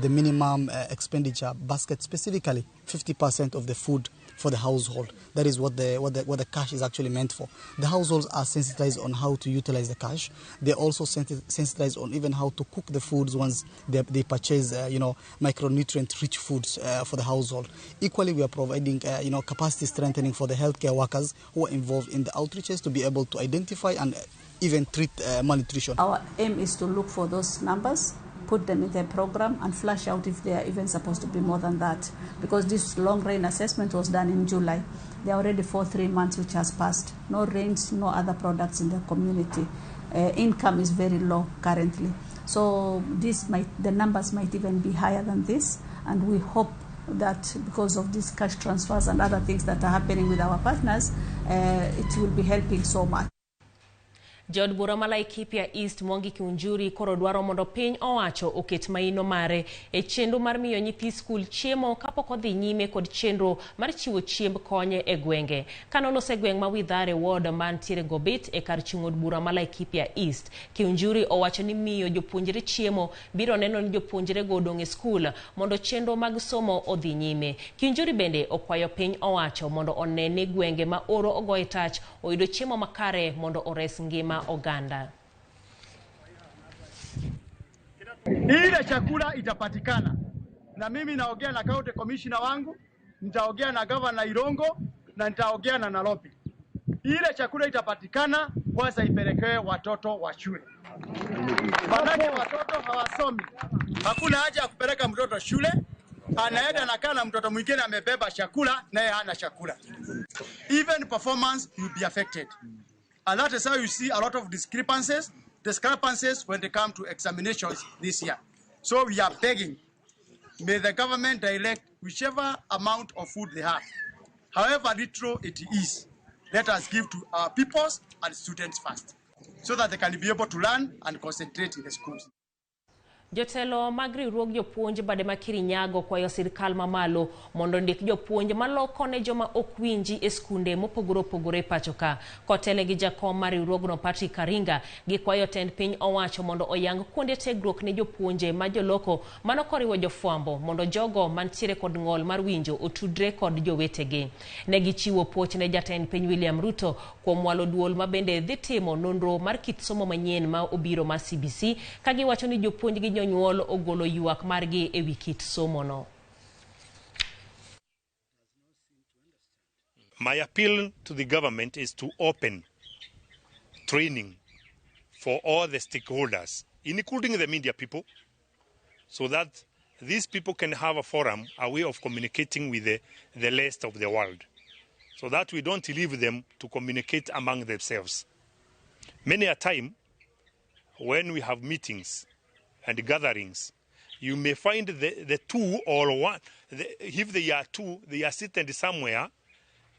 the minimum expenditure basket, specifically 50% of the food for the household. That is what the cash is actually meant for. The households are sensitized on how to utilize the cash. They're also sensitized on even how to cook the foods once they purchase, micronutrient-rich foods for the household. Equally, we are providing, capacity strengthening for the healthcare workers who are involved in the outreaches to be able to identify and even treat malnutrition. Our aim is to look for those numbers, put them in the program and flush out if they are even supposed to be more than that, because this long rain assessment was done in July. There are already 3 months which has passed. No rains, no other products in the community. Income is very low currently. So the numbers might even be higher than this, and we hope that because of these cash transfers and other things that are happening with our partners, it will be helping so much. Jaod bura ma Laikipia East Mwangi Kiunjuri koro dwaro mondo piny owacho oket maino mare e chenro mar miyo nyithi skul chiemo kapok odhi nyime kod chenro mar chiwo chiemb kony e gwenge. Kanolose e gweng' ma Withare Ward mantiere Ngobit e kar chung' od bura ma Laikipia East, Kiunjuri owacho ni miyo jopuonjre chiemo biro neno ni jopuonjrego odong' e skul mondo chenro mag somo odhi nyime. Kiunjuri bende okwayo piny owacho mondo one ni gwenge ma oro ogoye tach oyudo chiemo makare mondo ores ngima oganda. Ile chakula itapatikana, na mimi naongea na county commissioner wangu, nitaongea na governor Irongo na nitaongea na Nairobi. Ile chakula itapatikana, kwanza ipelekewe watoto wa shule. Manake watoto hawasomi. Hakuna haja ya kupeleka mtoto shule, anaenda anakaa na mtoto mwingine amebeba chakula, naye hana chakula. Even performance will be affected. And that is how you see a lot of discrepancies when they come to examinations this year. So we are begging, may the government direct whichever amount of food they have, however little it is, let us give to our pupils and students first, so that they can be able to learn and concentrate in the schools. Jotelo mag riwruog jopuonj bade ma Kirinyago kwayo sirkal mamalo mondo ndik jopuonj maloko ne joma ok winji e skunde mopogore opogore pacho ka. Kotele gi jakom mar riwruogno Patrick Karinga, gikwayo tend piny owacho mondo oyang kuonde tiegruok ne jopuonje ma joloko mano koriwo jofwambo mondo jogo mantiere kod ng'ol mar winjo otudre kod jowetegi. Ne gichiwo puoch ne jatend piny William Ruto kuom walo duol ma bende dhi timo nonro mar kit somo manyien ma obiro mar CBC ka giwacho ni jopuonj gi jonyuol ogolo ywak margi e wi kit somono. My appeal to the government is to open training for all the stakeholders, including the media people, so that these people can have a forum, a way of communicating with the rest of the world, so that we don't leave them to communicate among themselves. Many a time, when we have meetings and gatherings, you may find the two or one, if they are two, they are sitting somewhere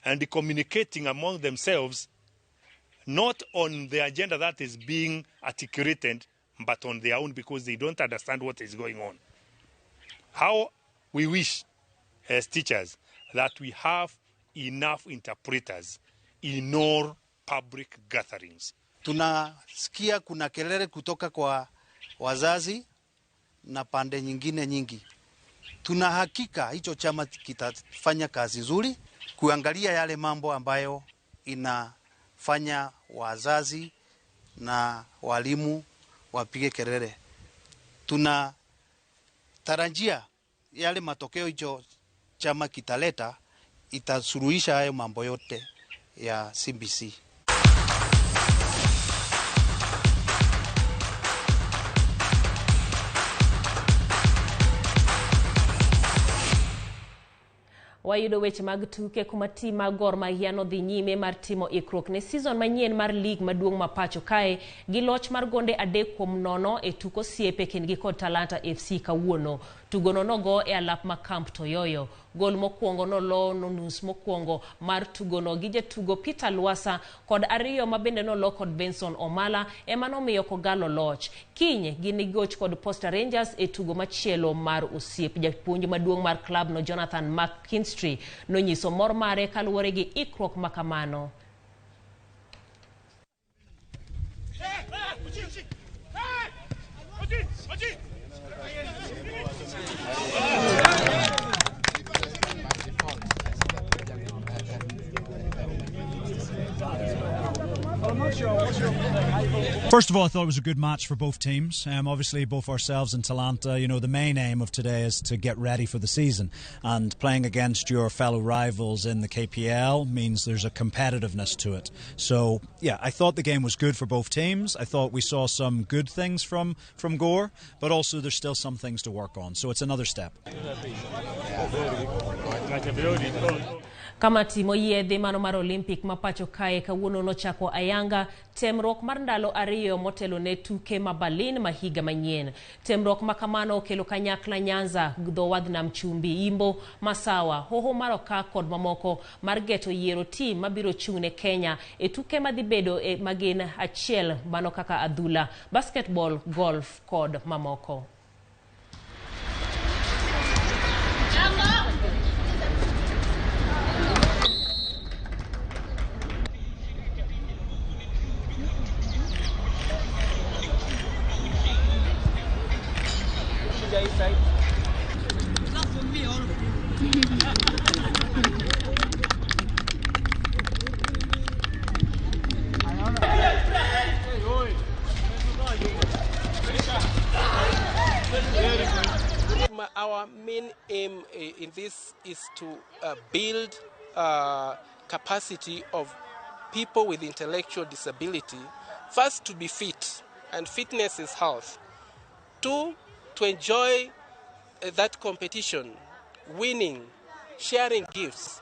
and communicating among themselves, not on the agenda that is being articulated, but on their own, because they don't understand what is going on. How we wish as teachers that we have enough interpreters in all public gatherings. Tunasikia kuna kelele kutoka kwa wazazi na pande nyingine nyingi. Tuna hakika hicho chama kitafanya kazi nzuri kuangalia yale mambo ambayo inafanya wazazi na walimu wapige kelele. Tuna tarajia yale matokeo hicho chama kitaleta itasuluhisha hayo mambo yote ya CBC. Wayudo weche mag tuke kuma tim mag Gor Mahia nodhi nyime mar timo ikruok ne season manyien mar league maduong' ma pacho kae gi loch mar gonde 3-0 e tuko osiepe kindgi kod Talanta FC kawuono. Tugono nogo e alap ma Camp Toyoyo. Gol mokwongo nolo nus mokwongo mar tugono gi jatugo Peter Lwasa kod ariyo ma bende nolo kod Benson Omala ema nomiyo Kogalo loch. Kiny ginigoch kod Posta Rangers e tugo machielo mar osiep. Japuonj maduong' mar klab no Jonathan McKinstry nonyiso mor mare kaluwore gi ikruok makamano. First of all, I thought it was a good match for both teams. Obviously, both ourselves and Talanta, you know, the main aim of today is to get ready for the season. And playing against your fellow rivals in the KPL means there's a competitiveness to it. So, yeah, I thought the game was good for both teams. I thought we saw some good things from Gore, but also there's still some things to work on. So it's another step. Kamati moyiedhi mano mar Olympic ma pacho kae kawuono nochako ayanga temruok mar ndalo ariyo motelo ne tuke ma Berlin ma higa manyien. Temruok ma kamano okelo kanyakla Nyanza, dho wadh nam chumbi, Imbo, Masawa, Hoho mar Okak kod mamoko mar geto yiero tim mabiro chung' ne Kenya e tuke madhi bedo e magin achiel mano kaka adhula, basketball, golf kod mamoko. Our main aim in this is to build capacity of people with intellectual disability, first to be fit. And fitness is health. 2, to enjoy that competition, winning, sharing gifts,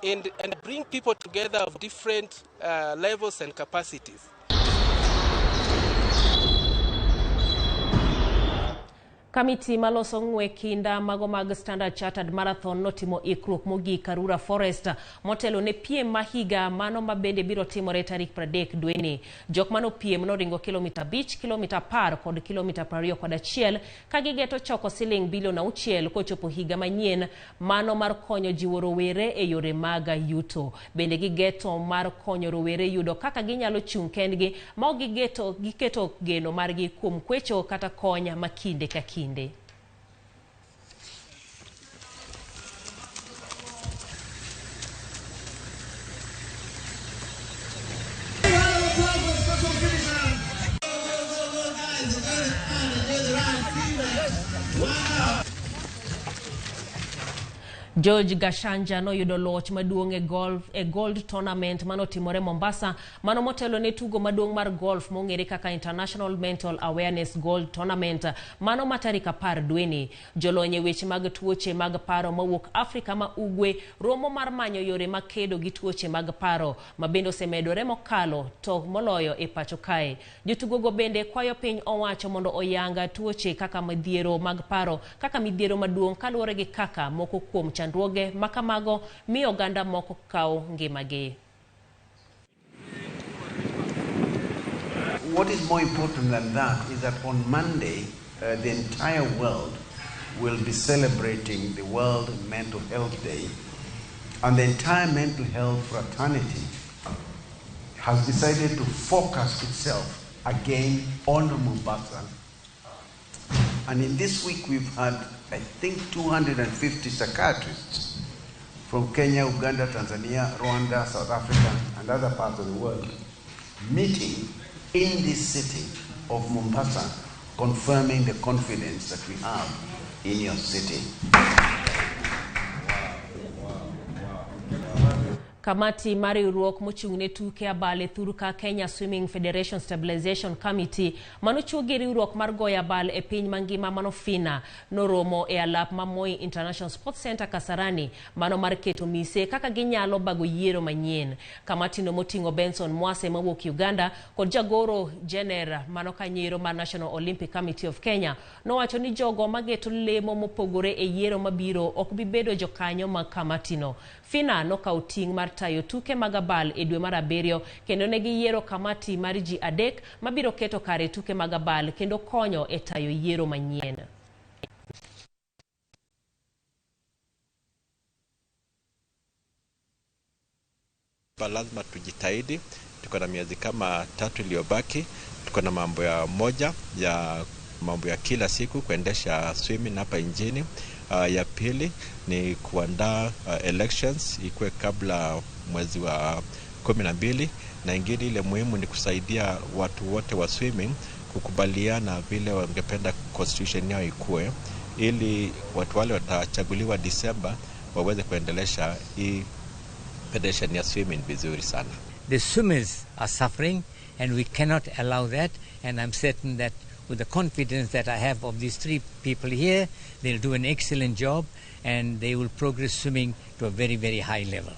and bring people together of different levels and capacities. Kamiti maloso ng'we kinda mago mag Standard Chartered Marathon notimo ikruok mogik Karura Forest motelo ne piem ma higa mano ma bende biro timore tarik 30 dweni. Jok mano piem noringo kilomita 5, kilomita 10 kod kilomita 21 ka gigeto choko siling bilion 6 kochopo higa manyien mano mar konyo jiwo rowere e yore mag yuto. Bende gigeto mar konyo rowere yudo kaka ginyalo chung' kendgi ma ok giketo geno margi kuom kwecho kata konya ma kinde ka kinde. George Gashanja noyudo loch maduong' e gold tournament manotimore Mombasa mano motelo ne tugo maduong' mar golf mong'ere kaka International Mental Awareness Gold Tournament mano ma tarik 10 dweni. Jolony e weche mag tuoche mag paro mawuok Afrika ma Ugwe romo mar manyo yore mag kedo gi tuoche mag paro ma bende osemedore mokalo to moloyo e pacho kae. Jotugogo bende kwayo piny owacho mondo oyanga tuoche kaka midhiero mag paro kaka midhiero maduong' kaluwore gi kaka moko kuom chandruoge makamago miyo oganda moko kawo ngimagi. What is more important than that is that on Monday, the entire world will be celebrating the World Mental Health Day, and the entire mental health fraternity has decided to focus itself again on Mombasa. And in this week we've had, I think, 250 psychiatrists from Kenya, Uganda, Tanzania, Rwanda, South Africa, and other parts of the world meeting in this city of Mombasa, confirming the confidence that we have in your city. Kamati mar riwruok mochung' ne tuke abal e thurka Kenya Swimming Federation Stabilization Committee manochuog gi riwruok mar goyo abal e piny mangima mano FINA noromo e alap ma Moi International Sports Center Kasarani mano mar keto mise kaka ginyalo bago yiero manyien. Kamati no moting'o Benson Mwase mawuok Uganda kod jagoro Jenner mano kanyiero mar National Olympic Committee of Kenya nowacho ni jogo mageto lemo mopogore e yiero mabiro ok bi bedo jokanyo mag kamatino. FINA nokawo ting' mar tayo tuke mag abal e dwe mar 7 kendo ne giyiero kamati mar ji 3 mabiro keto kare tuke mag abal kendo konyo e tayo yiero manyien. Lazima tujitahidi, tuko na miezi kama 3 iliyobaki, tuko na mambo ya moja ya mambo ya kila siku kuendesha swimming hapa nchini. Ya pili ni kuandaa elections ikuwe kabla mwezi wa 12, na ingine ile muhimu ni kusaidia watu wote wa swimming kukubaliana vile wangependa constitution yao ikuwe, ili watu wale watachaguliwa Disemba waweze kuendelesha hii federation ya swimming vizuri sana. The swimmers are suffering and we cannot allow that, and I'm certain that with the confidence that I have of these 3 people here, they'll do an excellent job and they will progress swimming to a very, very high level.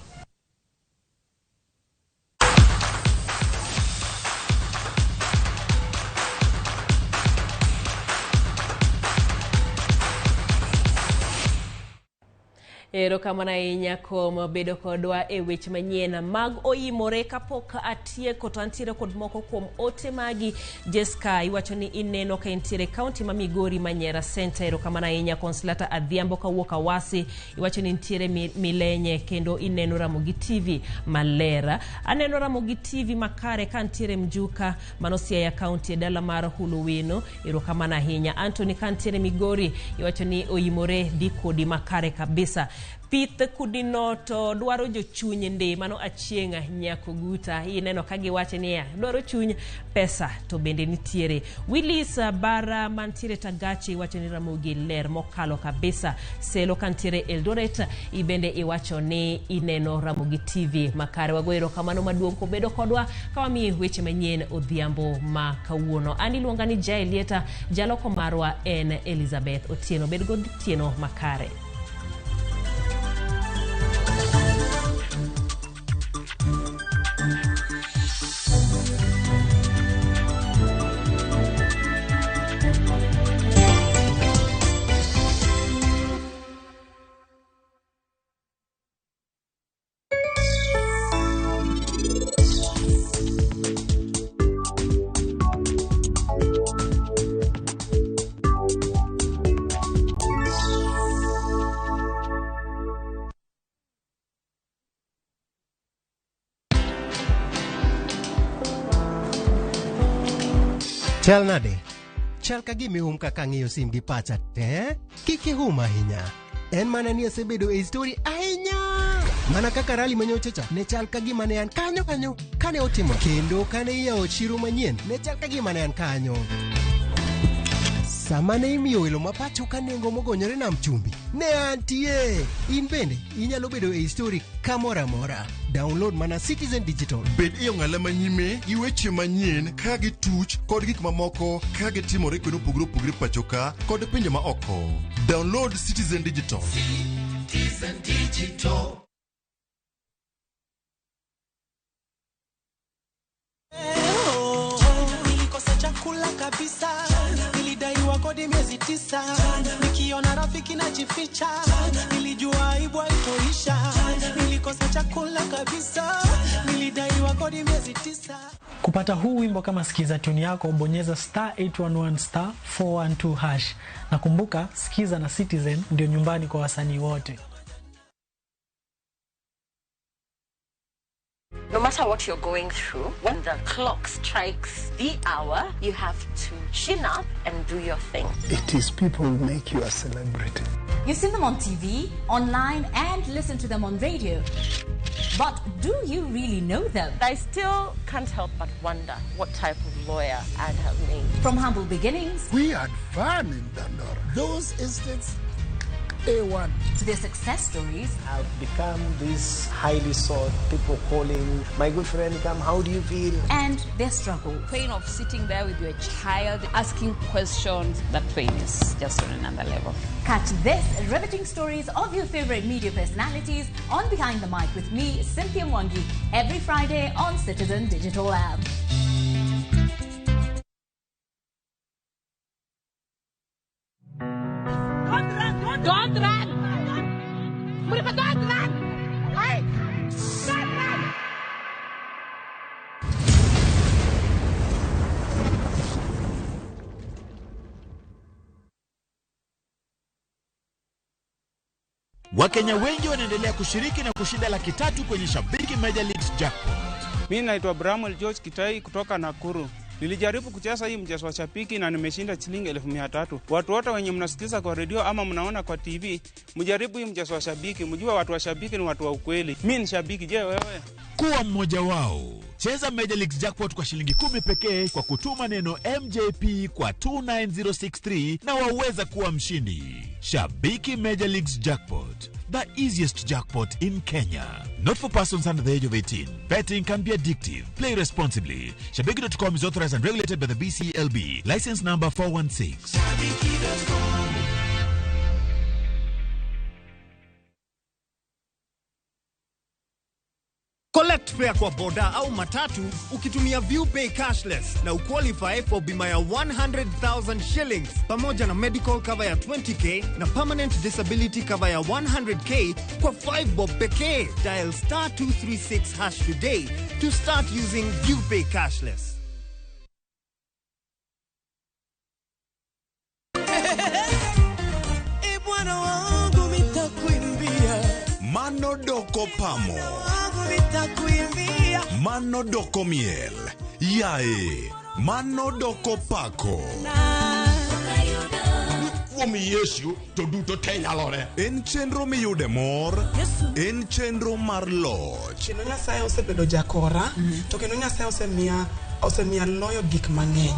Erokamano ahinya kuom bedo kodwa e weche manyien mag oyimore. Kapok atieko to antiere kod moko kuom ote magi. Jessica iwacho ni ineno ka intiere kaunti ma Migori Manyera Center. Erokamano ahinya. Consolata Adhiambo kawuok Awasi iwacho ni intiere Milenye kendo ineno Ramogi TV maler. Aneno Ramogi TV makare ka ntiere Mjuka mano Siaya kaunti e dala mar Huluwino. Erokamano ahinya. Anthony ka ntiere Migori iwacho ni oyimore dhi kodi makare kabisa. Pith kudino to dwaro jochuny ndi, mano Achieng' Nyakoguta. Ineno ka giwache niya, dwaro chuny, pesa to bende nitiere. Willis Bara mantiere Tagachi wacho ni Ramogi ler mokalo kabisa. Selo kantiere Eldoret ibende iwacho ni ineno Ramogi TV makare. Wagoyo erokamano maduong' kobedo kodwa ka wamiyi weche manyien odhiambo ma kawuono. An iluonga ni Jael Lieta, jaloko marwa en Elizabeth Otieno. Bed gotieno makare. Chal nade? Chal ka gima ihum kaka ang'iyo sim gi pacha te. Kik ihum ahinya. En mana ni asebedo e story ahinya. Mana kaka rally manyocha cha ne chal ka gima ne an kanyo kanyo kane otimo kendo kane iyawo chiro manyien ne chal ka gima ne an kanyo. Sama ne imiyo welo ma pacho ka nengo mogonyore nam chumbi, ne antie. In bende inyalo bedo e story kamoro amora. Download mana Citizen Digital. Bed e ong'ala manyime gi weche manyien ka gituch kod gik mamoko ka gitimore kuonde mopogore opogore pacho ka kod pinje ma oko. Download Citizen Digital. Citizen Digital. Nilikosa chakula kabisa, nilidaiwa kodi miezi 9, nikiona rafiki najificha, nilijua aibu haitoisha. Nilikosa chakula kabisa, nilidaiwa kodi miezi 9. Kupata huu wimbo kama sikiza tune yako, bonyeza star 811 star 412 hash. Na kumbuka, sikiza na Citizen ndio nyumbani kwa wasanii wote. No matter what you're going through, when the clock strikes the hour, you have to chin up and do your thing. It is people who make you a celebrity. You've seen them on TV, online, and listen to them on radio. But do you really know them? I still can't help but wonder what type of lawyer I'd have made. From humble beginnings. We had fun in Dandora. Those instincts, A1. To their success stories. I've become this highly sought, people calling, my good friend, come, how do you feel? And their struggle. Pain of sitting there with your child, asking questions, that pain is just on another level. Catch this riveting stories of your favorite media personalities on Behind the Mic with me, Cynthia Mwangi, every Friday on Citizen Digital App. Don't run! Murifa, don't run! Hey! Don't run! Wakenya wengi wanaendelea kushiriki na kushinda 300,000 kwenye Shabiki Major Leagues Jackpot. Mimi naitwa Bramwell George Kitai kutoka Nakuru. Nilijaribu kucheza hii mchezo wa Shabiki na nimeshinda shilingi 300,000. Watu wote wenye mnasikiza kwa redio ama mnaona kwa TV, mjaribu hii mchezo wa Shabiki. Mjue watu wa Shabiki ni watu wa ukweli. Mimi ni shabiki, je wewe? Kuwa mmoja wao. Cheza Major Leagues Jackpot kwa shilingi 10 pekee kwa kutuma neno MJP kwa 29063 na waweza kuwa mshindi. Shabiki Major Leagues Jackpot, the easiest jackpot in Kenya. Not for persons under the age of 18. Betting can be addictive. Play responsibly. Shabiki.com is authorized and regulated by the BCLB. License number 416. Shabiki.com. Collect fare kwa boda au matatu ukitumia ViewPay cashless na uqualify for bima ya 100,000 shillings pamoja na medical cover ya 20k na permanent disability cover ya 100k kwa 5 bob pekee. Dial star 236 hash today to start using ViewPay cashless. Mano doko pamo. Mano doko miel. Yae. Mano doko pako. Kuom Yesu to duto te nyalore. En chenro miyude mor, en chenro mar loch. Kendo Nyasaye osebedo jakora, to kendo Nyasaye osemiya loyo gik mang'eny.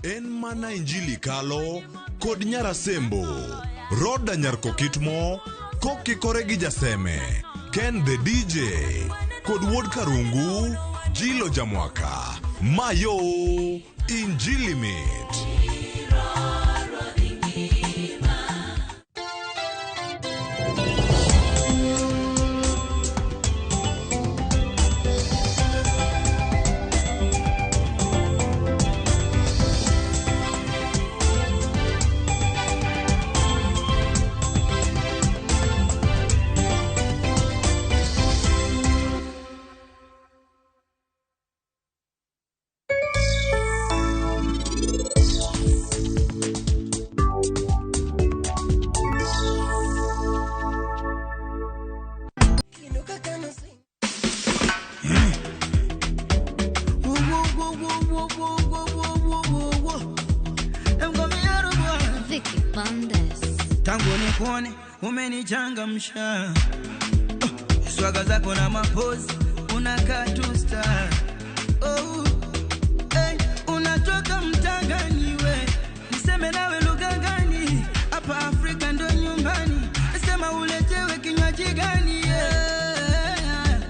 En mana Injili kalo kod Nyarasembo, Roda Nyarkokitmo, kokikore gi Jaseme, Ken the DJ, kod Wuod Karungu, Jilo Jamwaka, Mayo, Injili mit. Tangu nikuone umenichangamsha, swaga zako na mapozi unakaa tu star. Oh, hey, unatoka mtangani we, niseme nawe lugha gani? Hapa Afrika ndo nyumbani, sema uletewe kinywaji gani? Yeah.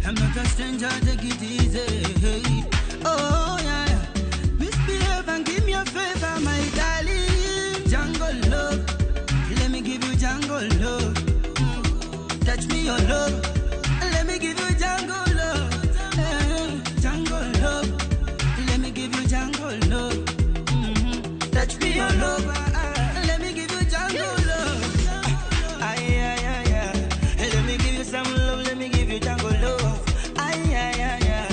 I'm not a stranger, take it easy. Hey. Oh yeah, misbehave and give me a favor, my darling. Jungle love, let me give you jungle love. Touch me your love, let me give you jungle love. Jungle love, let me give you jungle love. Touch me your love, let me give you jungle love. Ay, ay, ay, ay. Let me give you some love, let me give you jungle love. Ay, ay, ay, ay.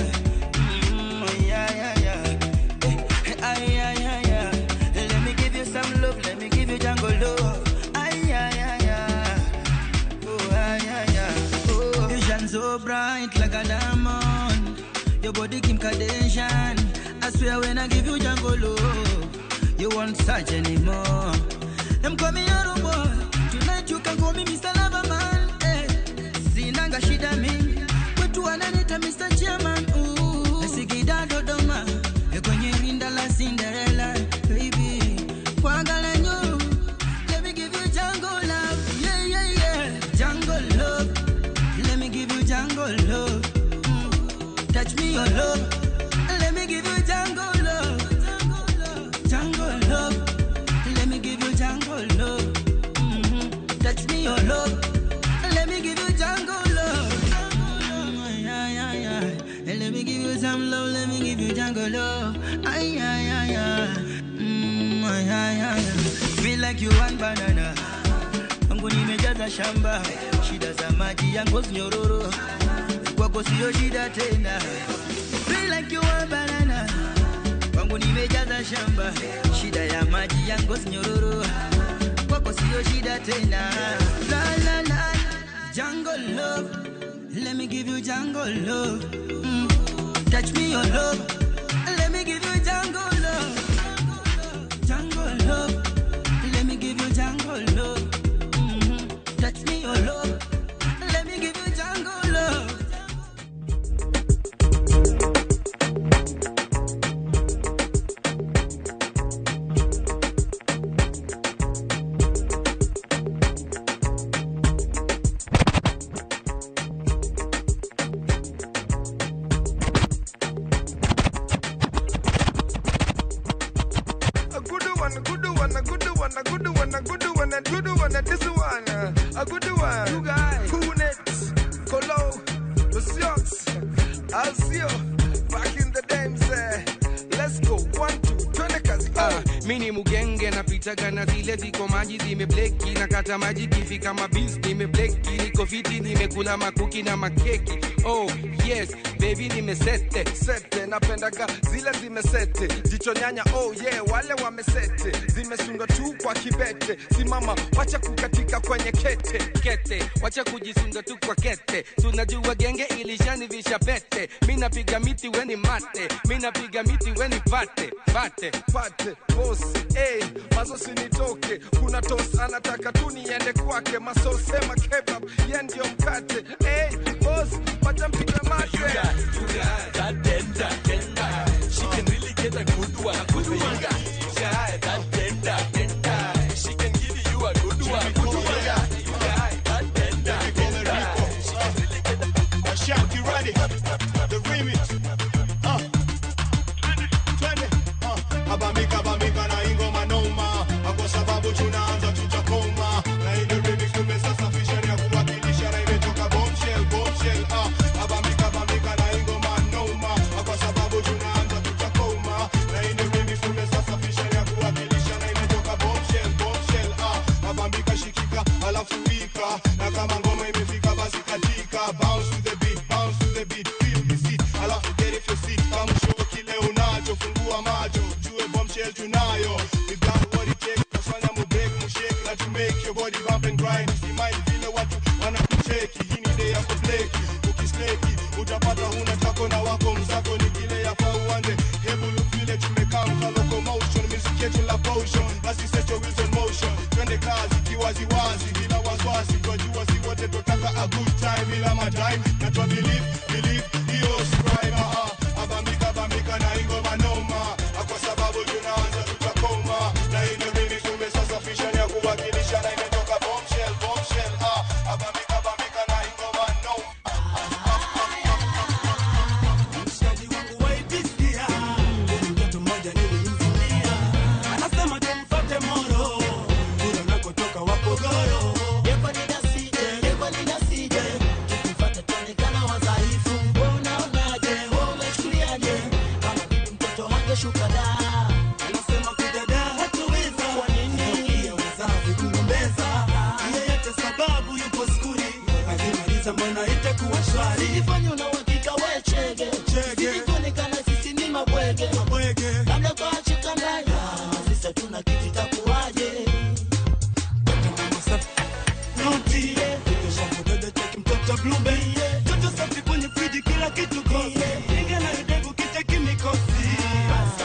Ay, ay, ay. Ay, ay, ay, ay. Let me give you some love, let me give you jungle love. Ay, ay, ay, ay. Oh, ay, ay, ay. Oh, you shine so bright like a diamond. Your body Kim Kardashian. I swear when I give you jungle love, you won't search anymore. Them call me your boy. Tonight you can call me Mr. Loverman. Eh. Sinanga shida mingi. Kwetu wananiita Mr. Chairman. Ooh. Sigida Dodoma. Kwenye rinda la Cinderella. Baby. Kwagala nyu. Let me give you jungle love. Yeah, yeah, yeah. Jungle love. Let me give you jungle love. Touch me your love. Let me give you jungle love. Jungle love. Let me give you jungle love. Touch me your love. Let me give you jungle love. Yeah, yeah, yeah. Let me give you some love. Let me give you jungle love. Ay, ay, ay, ay. Ay, ay, ay. Feel like you want banana. Wangu nimejaza shamba. Shida za maji yangu nyororo. Kwako sio shida tena. Feel like you want banana. Wangu nimejaza shamba. Shida ya maji yangu nyororo. Kwako sio shida tena. La la la. Jungle love. Let me give you jungle love. Touch me your love. Let me give you jungle love. Jungle love. Let me give you jungle love. Touch me your love. Let me give you jungle love. A good one, a good one, a good one, a good one, a good one, a good one, a this one, a good one. You guys, Kunet, Kolo, Siox, Alcio, back in the days. Let's go, 1, 2, twende kazi. Mini mugenge na pita Napitaga na zile ziko maji zimebleki. Nakata maji kifika mabis nimebleki. Niko fiti nimekula makuki na makeki. Oh yes baby nimesete sete. Napendaga zile zimesete. Jicho nyanya oh yeah wale wamesete. Zimesundwa tu kwa kibete. Simama wacha kukatika kwenye kete. Kete wacha kujisunda tu kwa kete. Tunajua genge ilishanivisha pete. Mimi napiga miti weni mate. Mimi napiga miti weni pate. Pate pate boss eh maso sinitoke. Kuna toss anataka tu niende kwake. Maso sema kebab yeye ndio mkate. Eh boss wacha mpige mate. You got that tender tender. She can really get a good one. Good one. You got that tender tender. She can give you a good one. Good one. You got that tender tender. She can really get a Shanky ready. The remix. 20. Abamika abamika na ingoma noma. Kwa sababu tunaanza tutakoma. Na ile remix tumesasafisha ya kuwakilisha na imetoka bombshell bombshell. Abamika abamika na ingoma noma. Kwa sababu tunaanza tutakoma. Na ile remix tumesasafisha ya kuwakilisha na imetoka bombshell bombshell. Abambika shikika alafu wika. Na kama ngoma imefika basi katika. Bounce to the beat, bounce to the beat, feel the seat. Alafu get if you seat. Kama show kile unacho, fungua macho, jue bombshell tunayo. We got what it takes, tufanya mu break, mu shake, na to make your body bump and grind. Usimai vile watu wanakucheki, hii ni day ya kubleki. Ukisleki, utapata huna chako na wako mzako ni kile yafaa uanze. Hebu look vile tumekaa mka locomotion, music yetu la potion. Basi set your wheels on motion, twende kazi kiwaziwazi bila wasiwasi. Twajua si wote tutaka a good time bila madime. Na twa believe, believe, hiyo si crime. Abambika, abambika na ingoma noma. Kwa sababu tunaanza tutakoma. Na ile remix tumesasafisha ya kuwakilisha na imetoka bombshell, bombshell. Abambika, abambika na ingoma noma. Mshikaji wangu waipisia, mtoto mmoja nilimzimia. Anasema tumfuate Moro, kule unakotoka Wapogoro. Yeko ninasije, yeko ninasije, tukifuata tuonekana wadhaifu. Wewe unaonaje, wewe umechukuliaje? Kama bibi mtoto hangeshuka da. Anasema kudada hatuweza. Kwa nini? Wazazi kulumbeza. Yeyote sababu yupo skuli. Akimaliza mbona itakuwa shwari. Sijifanye una uhakika we chege. Sisi tuonekana sisi ni mabwege. Labda kwa chikanganya, sisi hatuna kitu itakuwaje? Naughty, mtoto cheki mtoto blueberry. Mtoto safi kwenye friji kila kitu kosi. Inga na idevu kicheki mikosi. Basi